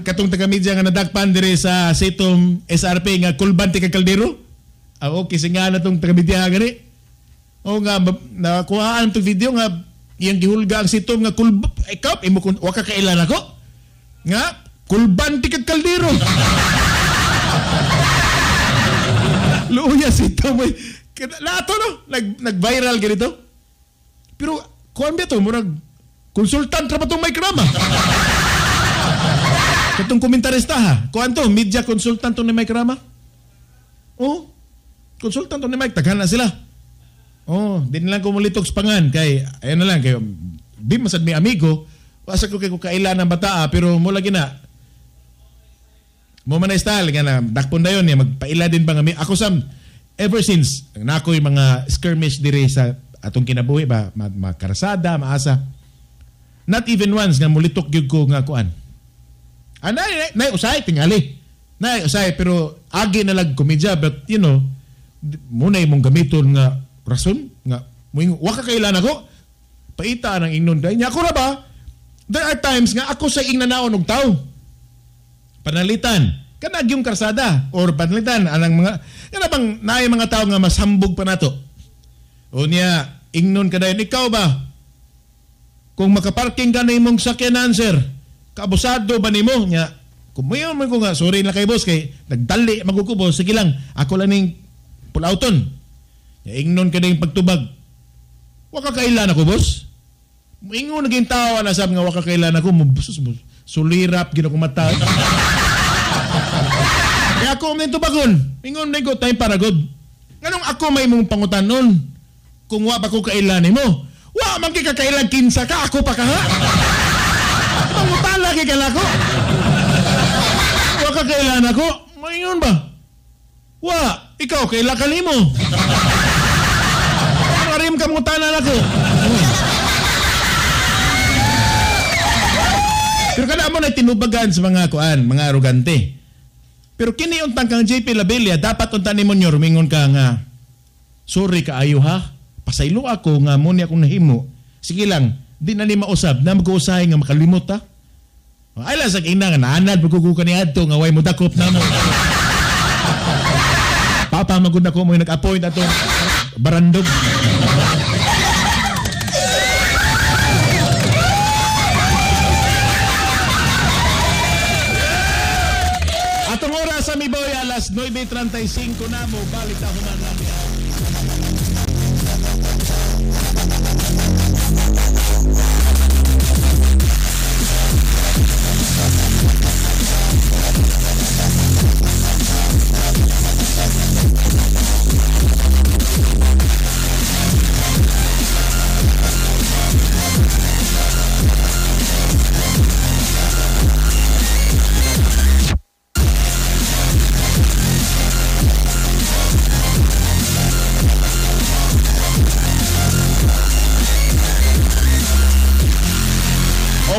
katong taga media nga nadakpan diri sa Sitom SRP nga kulban ti ka kaldero. Ah, okay singa na tong taga media gani. O nga nakuhaan tong video nga iyang gihulga ang sitom nga kulba ikaw imo kun wa ka kailan ako nga kulban ti kag kaldero. Luya sitom oy. Lato no nag-viral ganito. Pero kuan ba to murag consultant ra ba tong Mike Rama? Katong komentarista ha. Kuan to media consultant to ni Mike Rama. Oh, consultant to ni Mike, taghan na sila. Oh, di na lang ko mulitok sa pangan kay ayan na lang kay di masad mi amigo, wasa ko kay kailan ang bata pero mo lagi na. Mo man na style nga na dakpon dayon niya magpaila din ba nga ako sam ever since nakoy mga skirmish dire sa atong kinabuhi ba makarasada, maasa. Not even once nga mulitok gyud ko nga kuan. Ah, nay usay tingali. Nay usay pero agi na lag komedya but you know muna imong gamiton nga rason nga muingon wa ka kailan ako paita ang ingnon day nya ako ra ba There are times nga ako sa ingnanaon og tao. Panalitan kanag yung karsada or panalitan anang mga kana bang naay mga tao nga mas hambog pa nato. O niya ingnon ka dayon, ikaw ba kung makaparking ka na imong sakyanan sir, kaabusado ba nimo? Nya kumuyon man ko nga sorry na kay boss kay nagdali magkukubo, sige lang ako lang ning pulauton. Nya ingnon ka dayon pagtubag, wa ka kailan ako boss. Ingon naging tao na sabi nga wa ka kailan ako mo, sulirap gid ako mata. Kaya ako man tubagon. Ingon na ko time para good. Nganong ako may mong pangutanon kung wa pa ko kailan nimo? Wa man kay kakailan kinsa ka, ako pa ka ha. Pangutana kay kalako. Wa ka kailan ako? Maingon ba? Wa, ikaw kaila ka nimo. Arim ka mangutana nako. Pero kada mo na tinubagan sa mga kuan, mga arugante. Pero kini untang kang JP Labella, dapat unta nimo nyor mingon ka nga sorry kaayo ha. Pasaylo ako nga mo ni akong nahimo. Sige lang, di na ni mausab na mag-uusahay nga makalimot ha. Ay lang sa ina nga naanad pagkuku ka ni adto nga way mo dakop na mo. Papa magud nako mo nag-appoint ato barandog. Atong oras sa Miboy alas 9:35 na mo balik ta human lang.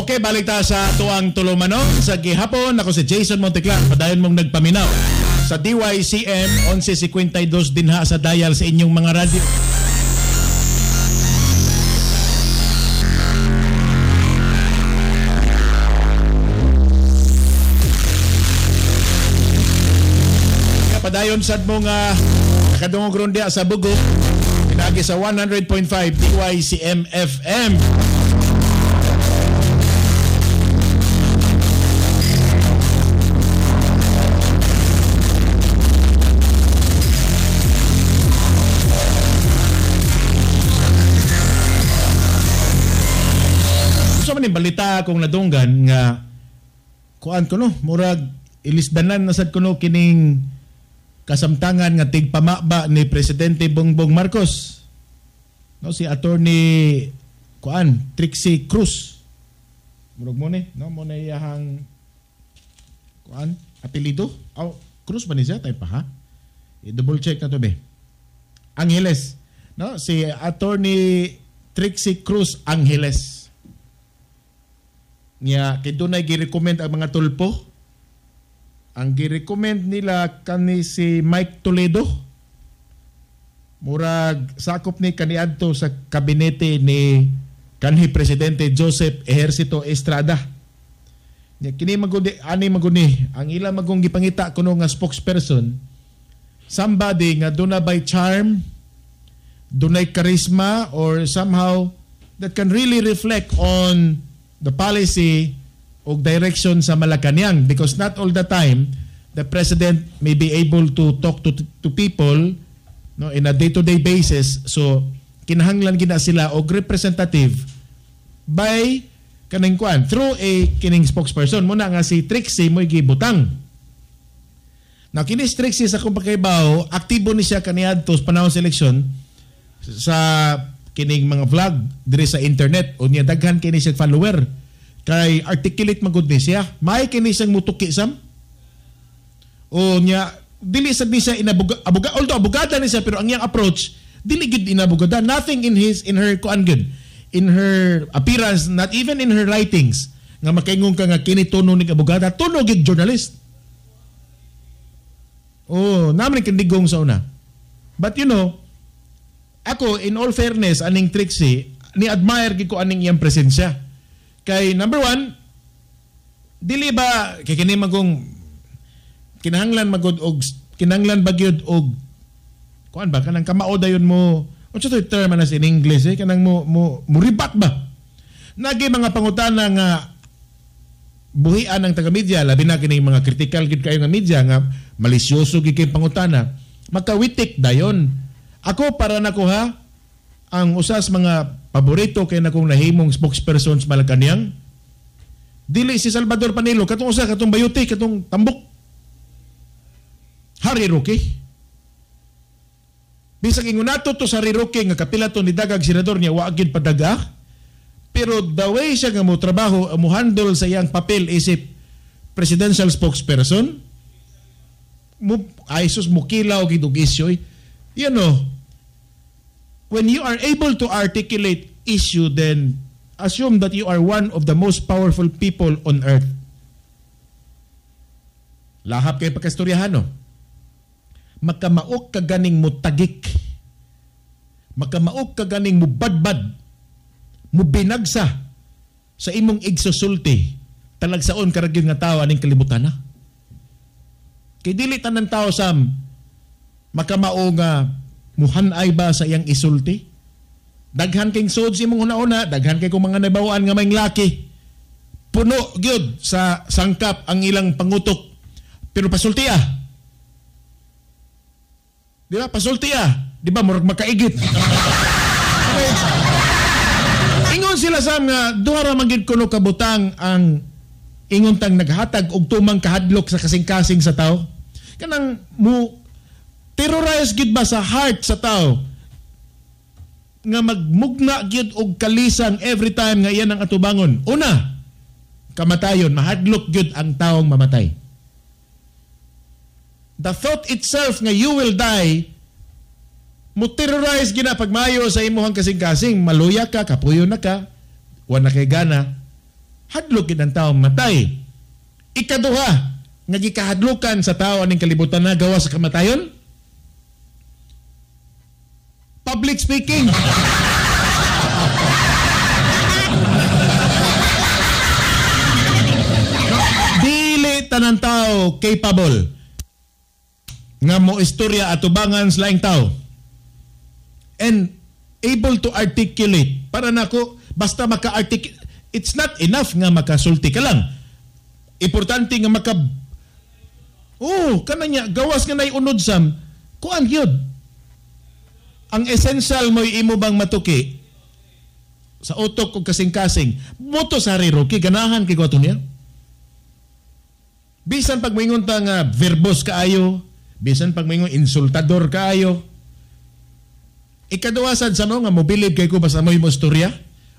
Okay, balik ta sa tuang tulumanon sa gihapon. Ako si Jason Monteclar, padayon mong nagpaminaw sa DYCM 11:52 dinha sa dial sa inyong mga radyo. Padayon sad mo nga nakadungog ron diha sa Bugo, pinagi sa 100.5 DYCM FM. Balita akong nadunggan nga kuan ko no, murag ilisdanan na sad kuno kining kasamtangan nga tigpamaba ni Presidente Bongbong Marcos. No, si Attorney kuan Trixie Cruz. Murag mo ni, no, mo na iyahang kuan apelyido. Aw, Cruz ba ni siya tay pa ha? I-double check na to be. Angeles, no, si Attorney Trixie Cruz Angeles. Nya kay dunay gi-recommend ang mga tulpo. Ang gi-recommend nila kani si Mike Toledo. Murag sakop ni kaniadto sa kabinete ni kanhi Presidente Joseph Ejercito Estrada. Nya kini magudi ani maguni ang ila magong gipangita kuno nga spokesperson, somebody nga duna by charm, dunay charisma, or somehow that can really reflect on the policy o direction sa Malacanang, because not all the time the president may be able to talk to people, no, in a day-to-day basis. So kinahanglan gina sila og representative by kaning kuan through a kining spokesperson. Muna nga si Trixie mo'y gibutang. Now kini si Trixie sa akong pagkaibaw, aktibo ni siya kaniadto sa panahon sa eleksyon sa kining mga vlog diri sa internet, o niya daghan kini siya follower kay articulate magud ni siya, may kini siyang mutuki sam o niya dili sad ni siya inabuga abuga, although abogada ni siya, pero ang iyang approach dili gid inabogada. Nothing in his in her kuan gud, in her appearance, not even in her writings nga makaingon ka nga kini tono ni abogada, tono gid journalist. Oh, naman kindigong sa una. But you know, ako, in all fairness, aning Trixie, ni-admire ko aning iyang presensya. Kay number one, dili ba kay kini magong kinahanglan magud og kinahanglan ba gyud og kuan ba kanang kamao dayon mo, unsa to term man in English eh, kanang mo mo muribat ba? Nagi mga pangutana nga buhian ang taga-media, labi na kini mga critical gid kayo nga media nga malisyoso gid kay pangutana, makawitik dayon. Ako para nako ha, ang usas mga paborito kay nakong nahimong spokesperson sa Malacañang, dili si Salvador Panelo, katong usa, katong bayuti, katong tambok, Harry Roque. Bisag ingon nato to sa Harry Roque nga kapila to ni dagag senador niya, wa gid padaga. Pero the way siya nga mo trabaho, mo handle sa iyang papel isip presidential spokesperson, mo ay sus mukilaw gid og issue. You know, when you are able to articulate issue, then assume that you are one of the most powerful people on earth. Lahap kay pagkastoryahan, no? Makamaok ka ganing mutagik. Makamaok ka ganing mubadbad. Mubinagsa sa imong igsusulti. Talagsaon karagyon nga tao aning kalibutan na. Kay dili tanan tao sam makamao nga muhanay ba sa iyang isulti? Daghan king sod sa imong una-una, daghan kay kung mga nabawaan nga may laki. Puno gyud sa sangkap ang ilang pangutok. Pero pasulti ah. Di ba? Pasulti ah. Di ba? Murag makaigit. Okay. Ingon sila sam nga duha ra man gid kuno kabutang ang ingon tang naghatag og tumang kahadlok sa kasing-kasing sa tao. Kanang mo terrorize gid ba sa heart sa tao nga magmugna gyud og kalisang every time nga iyan ang atubangon. Una, kamatayon, mahadlok gyud ang taong mamatay. The thought itself nga you will die mo terrorize gina pagmayo sa imuhang kasing-kasing, maluya ka, kapuyo na ka, wa na kay gana, hadlok gid ang taong matay. Ikaduha, nga gikahadlokan sa tao aning kalibutan na gawa sa kamatayon, public speaking. Dili tanan tao capable nga mo istorya atubangan sa laing tao and able to articulate. Para nako, basta maka-articulate, it's not enough nga makasulti ka lang. Importante nga maka oh, kananya gawas nga naiunod sam, kuan gyud. Ang essential mo'y imo bang matuki sa utok o kasing-kasing. Moto sa Harry Roque, ganahan kay ko niya. Bisan pag moingon ta nga verbose kaayo, bisan pag moingon insultador kaayo. Ikaduha sad sa nga mobilib kay ko basta mo imo istorya.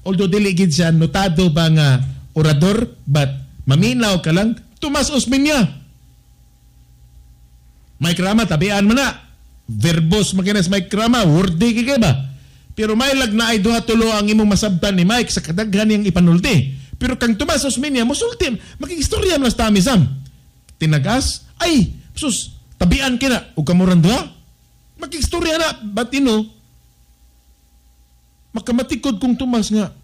Although dili gid siya notado ba nga orador, but maminaw ka lang, Tomas Osmeña. Mike Rama, tabian mo na. Verbose makinas Mike Rama, worthy kay ba? Pero may lag na ay duha tulo ang imong masabtan ni Mike sa kadaghan niyang ipanulti. Pero kang Tomas Osmeña, mosulti, makikistorya mo sa tamisam. Tinagas, ay, sus, tabian kina, ug kamuran duha. Makikistorya na, but you know, makamatikod kong Tomas nga,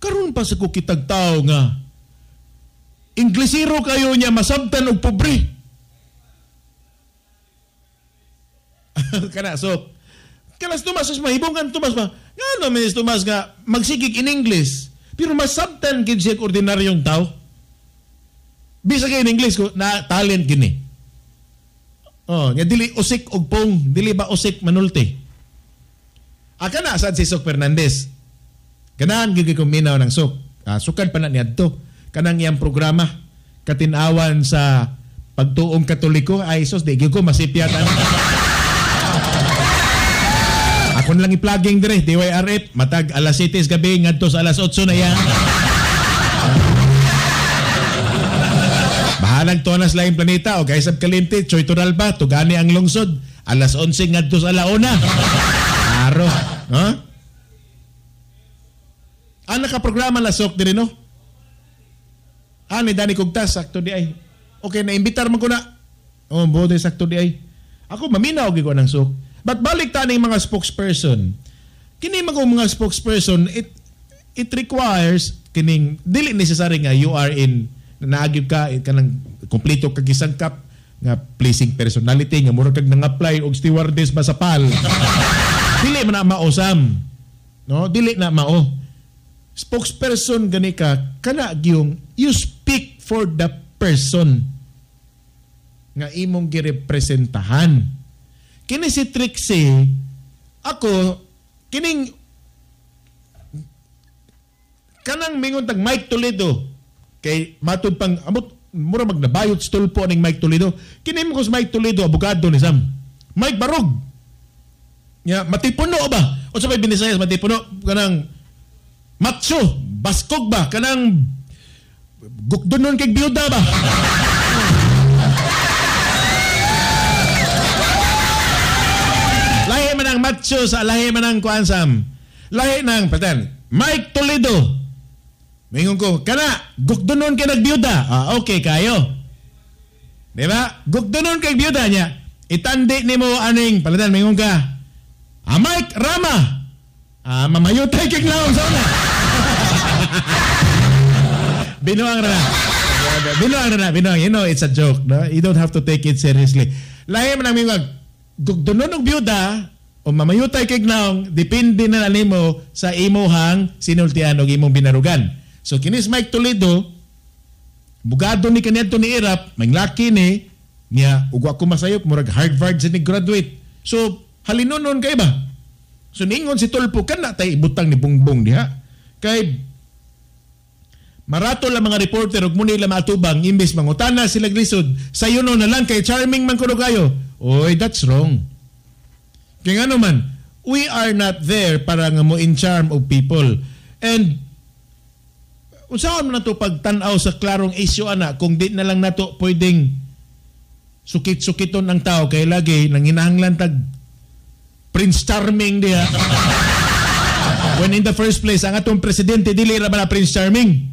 karon pa sa kukitag tao nga, Inglesero kayo niya masabtan og pobre. Kana so kalas Tomas mahibongan Tomas ba ngano man Tomas nga magsigig in English pero masabtan gid siya ordinaryong tao. Bisag in English ko na talent gini. Oh, nga dili usik og pong, dili ba usik manulti. Aka na sad si Sok Fernandez. Ganahan gid ko minaw ng Sok. Sukad pa na niadto kanang iyang programa katinawan sa pagtuong Katoliko. Ay sus, di gyud ko masipyatan. Ako na lang i-plugging dire, DYRF, matag alas 7 gabi ngadto sa alas 8 na yan. Bahalag tonas laing planeta o kaysab kalimti, Choy Toralba, tugani ang lungsod, alas 11 ngadto sa alauna. Aro, ha? Ang nakaprograma na sok dire no? Ah, ni Danny Cugtas, sakto di ay. Okay, naimbitar man ko na. Oh, bode sakto di ay. Ako maminaw gyud ko ng sok. But balik ta ning mga spokesperson. Kini mga spokesperson, it It requires kining dili necessary nga you are in naagib ka kanang kompleto kag gisangkap nga pleasing personality nga mura kag nang-apply og stewardess ba sa PAL. Dili man na mao, Sam. No, dili na mao. Spokesperson gani ka kana gyung you speak for the person nga imong girepresentahan. Kini si Trixie, ako kining kanang mingon tag Mike Toledo kay matud pang amot mura magnabayot stulpo ning Mike Toledo. Kini mo ko si Mike Toledo, abogado ni Sam. Mike Barog. Ya, matipuno ba? Unsa may Binisayas matipuno kanang macho, baskog ba? Kanang gukdonon kay biyuda ba? Lahi man ang macho sa lahi man ang kuan, Sam. Lahi nang patan. Mike Toledo. Mingon ko, kana gukdonon kay nagbiyuda. Ah, okay kayo. Di ba? Gukdonon kay biyuda niya. Itandi nimo aning palitan mingon ka. Ah, Mike Rama. Ah, mamayutay kay laom sa una. Binuang ra. Binuang ra, binuang. You know, it's a joke, no? You don't have to take it seriously. Lahi man ang mingon, gukdonon og biyuda o mamayutay kay naong, depende na nimo sa imuhang sinultian og imong binarugan. So kinis Mike Toledo, bugado ni kaniadto ni Erap, may laki ni niya ug wa ko masayop murag Harvard sa ni graduate. So halinonon kay ba? So ningon si Tulfo kana tay ibutang ni Bongbong diha. Kay marato lang mga reporter ug muna ila maatubang imbes mangutana sila glisod, sayo no na lang kay charming man kuno kayo. Oy, that's wrong. Kay ngano man, we are not there para nga mo in charm of people. And unsaon man nato pagtan-aw sa klarong isyu ana kung di na lang nato pwedeng sukit-sukiton ang tao kay lagi nanginahanglan tag Prince Charming diha. When in the first place ang atong presidente dili ra ba na Prince Charming?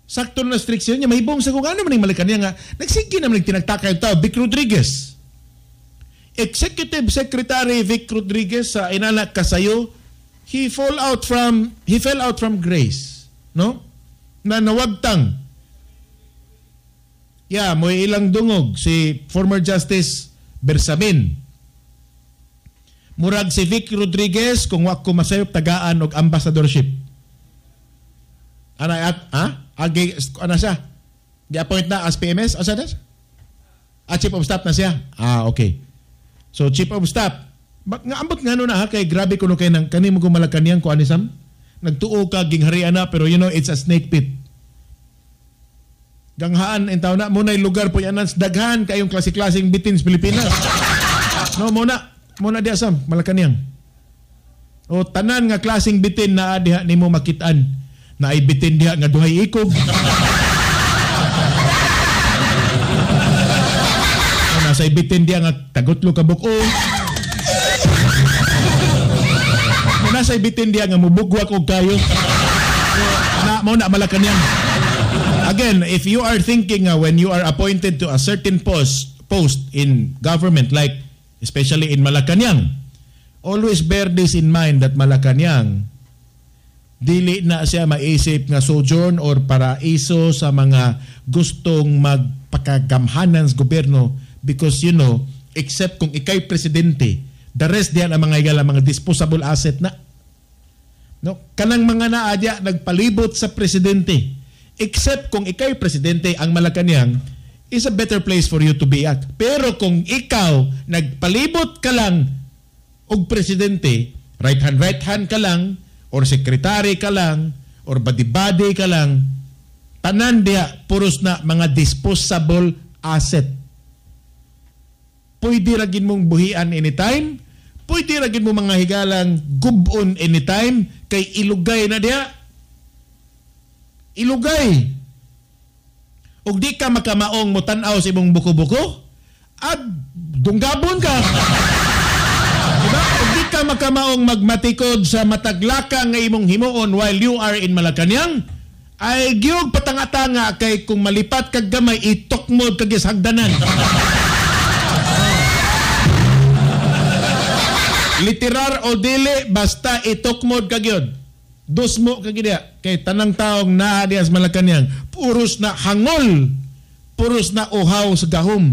Sakto na restriction niya mahibong sa kung ano man ning Malacanang nga nagsige naman tinagtakay tao. Vic Rodriguez, Executive Secretary Vic Rodriguez sa inana kasayo, he fell out from grace, no? Na nawagtang. Yeah, mo'y ilang dungog si former Justice Bersamin. Murag si Vic Rodriguez kung wa ko masayop tagaan og ambassadorship. Ana at ha? Agi ana siya. Gi-appoint na as PMS asa na? Ah, Chief of Staff na siya. Ah, okay. So Chief of Staff. Nga ambot nga no na ha kay grabe kuno kay nang kani mo Malacanang ko ani Sam. Nagtuo ka gingharian na pero you know it's a snake pit. Ganghaan in taon na mo nay lugar po yanan daghan kayong klase-klaseng bitin sa Pilipinas. No mo na diha Sam Malacanang. O tanan nga klaseng bitin naa diha nimo makit-an. Naay bitin diha nga duhay ikog. O, nasa bitin diha nga tagutlo ka buko. Nasa bitin diha nga mubugwak og kayo. So, na mo na Malacanang. Again, if you are thinking when you are appointed to a certain post in government, like especially in Malacanang, always bear this in mind that Malacanang dili na siya maisip nga sojourn or paraiso sa mga gustong magpakagamhanan sa gobyerno because you know, except kung ikay presidente, the rest diyan ang mga igala, mga disposable asset na. No, kanang mga naa diya nagpalibot sa presidente. Except kung ikay presidente, ang Malacanang is a better place for you to be at. Pero kung ikaw nagpalibot ka lang og presidente, right hand ka lang, or secretary ka lang, or body-body ka lang, tanan diha puros na mga disposable asset. Pwede ra gid mong buhian anytime, pwede ra gid mo mga higalang gubon anytime, kay ilugay na diha. Ilugay. Ug di ka makamaong motan-aw sa imong buko-buko, at dunggabon ka. Diba? Ug di ka makamaong magmatikod sa mataglaka nga imong himuon while you are in Malacanang, ay giyog patanga-tanga kay kung malipat kag gamay, itokmod kag hagdanan. Literar o dili, basta itokmod ka gyud. Dusmo ka gid kay tanang taong naa diha sa Malacañang puros na hangol, puros na uhaw sa gahom.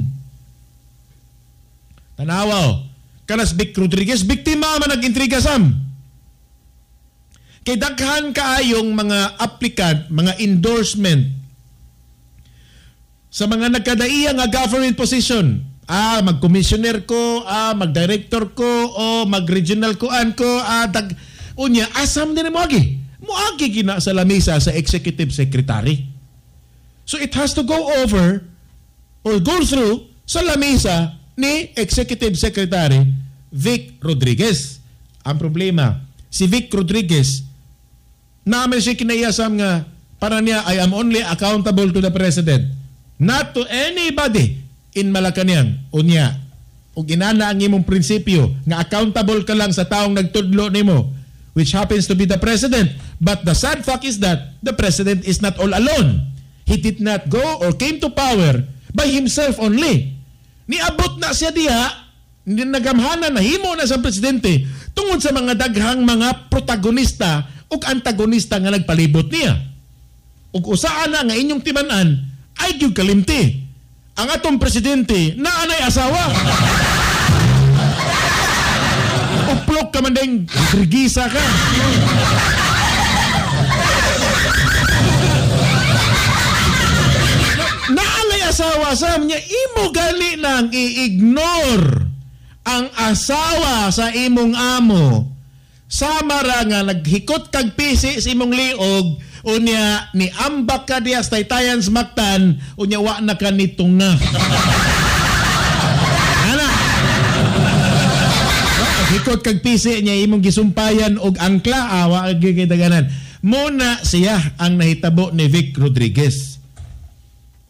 Tanawa, kanas Vic Rodriguez biktima man nag-intriga sam. Kay daghan kaayong mga applicant, mga endorsement sa mga nagkadaiya nga government position. Ah, mag-commissioner ko, ah, mag-director ko, o mag-regional kuan ko, ah, unya, asam din moagi. Moagi gina sa lamisa sa executive secretary. So it has to go over or go through sa lamisa ni Executive Secretary Vic Rodriguez. Ang problema, si Vic Rodriguez, namin siya kinaiasam nga para niya, I am only accountable to the President, not to anybody in Malacañang. Unya, ug inana ang imong prinsipyo nga accountable ka lang sa taong nagtudlo nimo, which happens to be the President. But the sad fact is that the President is not all alone. He did not go or came to power by himself only. Niabot na siya diha, nagamhanan, nahimo na sa presidente tungod sa mga daghang mga protagonista ug antagonista nga nagpalibot niya. Ug usaan na nga inyong timan-an ay gyud kalimti. Ang atong presidente naanay asawa. Uplok ka man ding, Rodrigueza ka. Naanay asawa sa niya, imo gali nang i-ignore ang asawa sa imong amo. Sama ra nga naghikot kag pisi sa imong liog, unya ni ambak ka diya sa Taytayan sa Mactan, unya wa na ka nitunga. Ana. Hikot kag pisi niya imong gisumpayan og angkla, awa gyud daganan. Muna siya ang nahitabo ni Vic Rodriguez.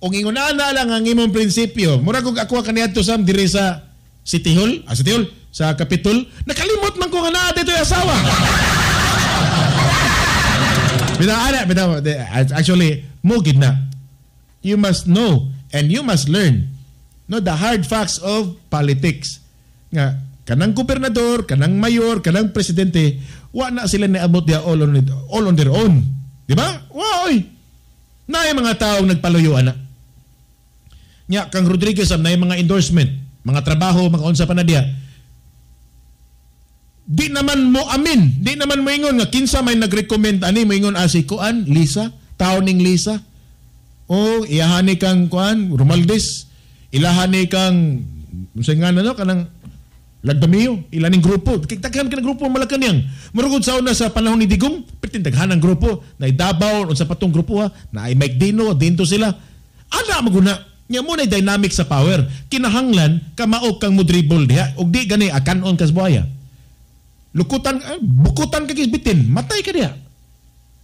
Ug ingon ana lang ang imong prinsipyo. Mura kog ako kaniadto sam diri sa City Hall, City Hall sa Capitol, nakalimot man ko nga naa dito'y asawa. Bitaw, actually, mo gid na. You must know and you must learn, no, the hard facts of politics. Nga kanang gobernador, kanang mayor, kanang presidente, wa na sila niabot diha all on their own. Di ba? Wa oy. Naay mga taong nagpaluyo ana. Nya kang Rodriguez am naay mga endorsement, mga trabaho, mga unsa pa na diha. Di naman mo amin, di naman mo ingon nga kinsa may nagrecommend ani, mo ingon si kuan Lisa, tao ning Lisa. O iyahani kang kuan Romaldes, ilahani kang unsa nga no kanang Lagdamio, ilaning grupo. Daghan ka ng grupo Malacañang. Murugod sa una sa panahon ni Digong, perting daghan ang grupo, na Davao unsa pa tong grupo ha, na Mike Dino, dinto sila. Ana maguna. Nya mo na dynamic sa power. Kinahanglan kamaog kang mo dribble diha ug di gani akanon kas buhaya. Lukutan, bukutan ka kisbitin, matay ka diha.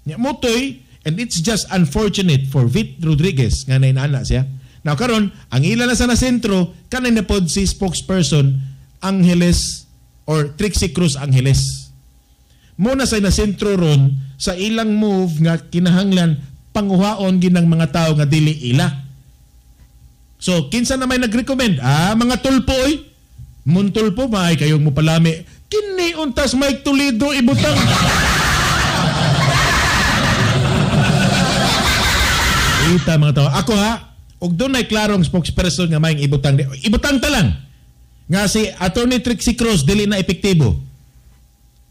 Nya motoy, and it's just unfortunate for Vic Rodriguez nga nainana siya. Now karon, ang ila na sa na sentro kanay na pod si spokesperson Angeles or Trixie Cruz Angeles. Muna sa na sentro ron sa ilang move nga kinahanglan panguhaon ginang mga tao nga dili ila. So kinsa na may nagrecommend? Ah, mga tulpo oy. Muntulpo maay kayong mupalami. Kini untas Mike Toledo ibutang. Ita mga tao. Ako ha, og dunay klarong spokesperson nga may ibutang. Ibutang ta lang. Nga si Attorney Trixie Cruz dili na epektibo.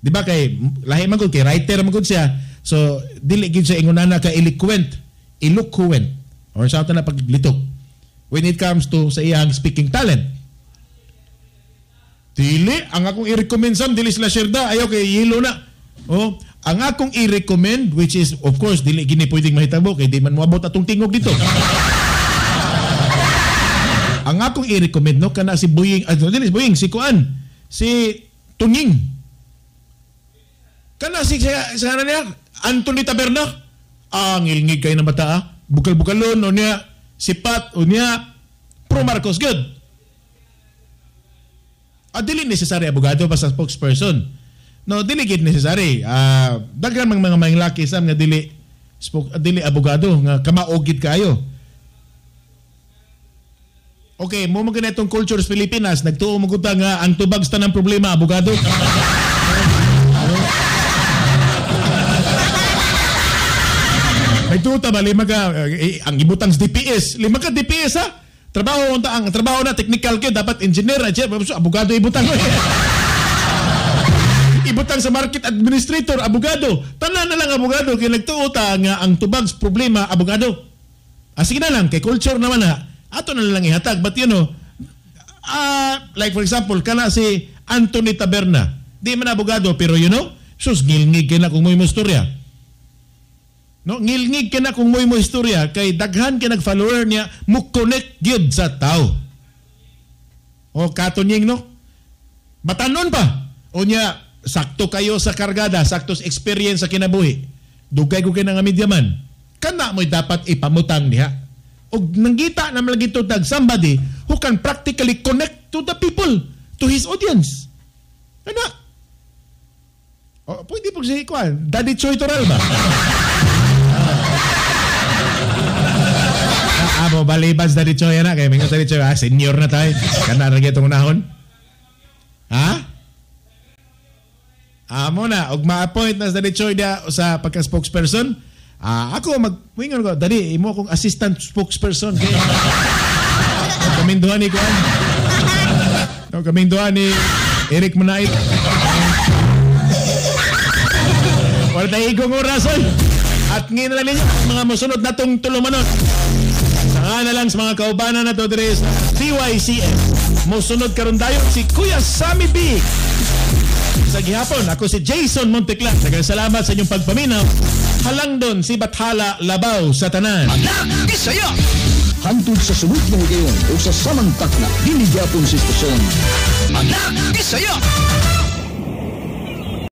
Di ba kay lahi man gud kay writer man gud siya. So dili gid siya ingonana ka eloquent, eloquent or sa ato na paglitok when it comes to sa iyang speaking talent. Dili ang akong i-recommend sam dili sila sherda ayaw kay yelo na. Oh, ang akong i-recommend which is of course dili gini pwedeng mahitabo kay di man moabot atong tingog dito. Ang akong i-recommend no kana si Buying, dili si Buying, si Kuan, si Tunying. Kana si sa niya Anthony Taberna. Ang ilngig kay na bata, ah. Bukal-bukalon o niya sipat o niya pro Marcos good. Dili necessary abogado basta spokesperson. No, dili gid necessary. Daghan mang mga manglaki sam nga dili dili abogado nga kamaog gid kayo. Okay, mo man ganitong culture sa Pilipinas, nagtuo mo gud nga ang tubag sa tanang problema abogado. Nagtuo ta ba lima ka ang ibutang sa DPS, lima ka DPS ha. Trabaho unta ang trabaho na technical kayo dapat engineer, abogado ibutang. Ibutang sa market administrator, abogado. Tanan na lang abogado kay nagtuo ta nga ang tubag sa problema abogado. Ah, sige na lang kay culture naman ha. Ato na lang ihatag, but you know, like for example, kana si Anthony Taberna. Di man abogado pero you know, sus ngilngig kay na kung mo istorya. No, ngilngig ka na kung mo'y mo istorya kay daghan kay nag-follower niya mo connect gyud sa tao. O katunying no. Batanon pa. O niya sakto kayo sa kargada, sakto sa experience sa kinabuhi. Dugay ko kay nga media man. Kana mo'y dapat ipamutang niya. Og nanggita na malagi to tag somebody who can practically connect to the people, to his audience. Kana. O, pwede po si Kwan, Daddy Choi Toral ba? Amo balibas Daddy Choi na kay mingon Daddy Choi, senior na tayo. Kana ra gyud unahon. Ha? Amo na og ma-appoint na sa Daddy Choi dia sa pagka spokesperson. Ako mag-wingon ko, Daddy, imo akong assistant spokesperson kay. Kaming duha ni Kwan. No, kaming duha ni Eric Manait. Wala tayo igong oras, oy. At ngayon na lang ninyo ang mga musunod na tong tulumanon. Sanga na lang sa mga kaubanan na to diri sa CYCS. Musunod karon dayon si Kuya Sammy B. Sa gihapon, ako si Jason Monteclan. Daghang salamat sa inyong pagpaminaw. Halang doon si Bathala Labaw sa tanan. Anak Bisaya! Hantod sa sunod na higayon o sa samang takna, dinhi gyapon sa istasyon. Anak Bisaya!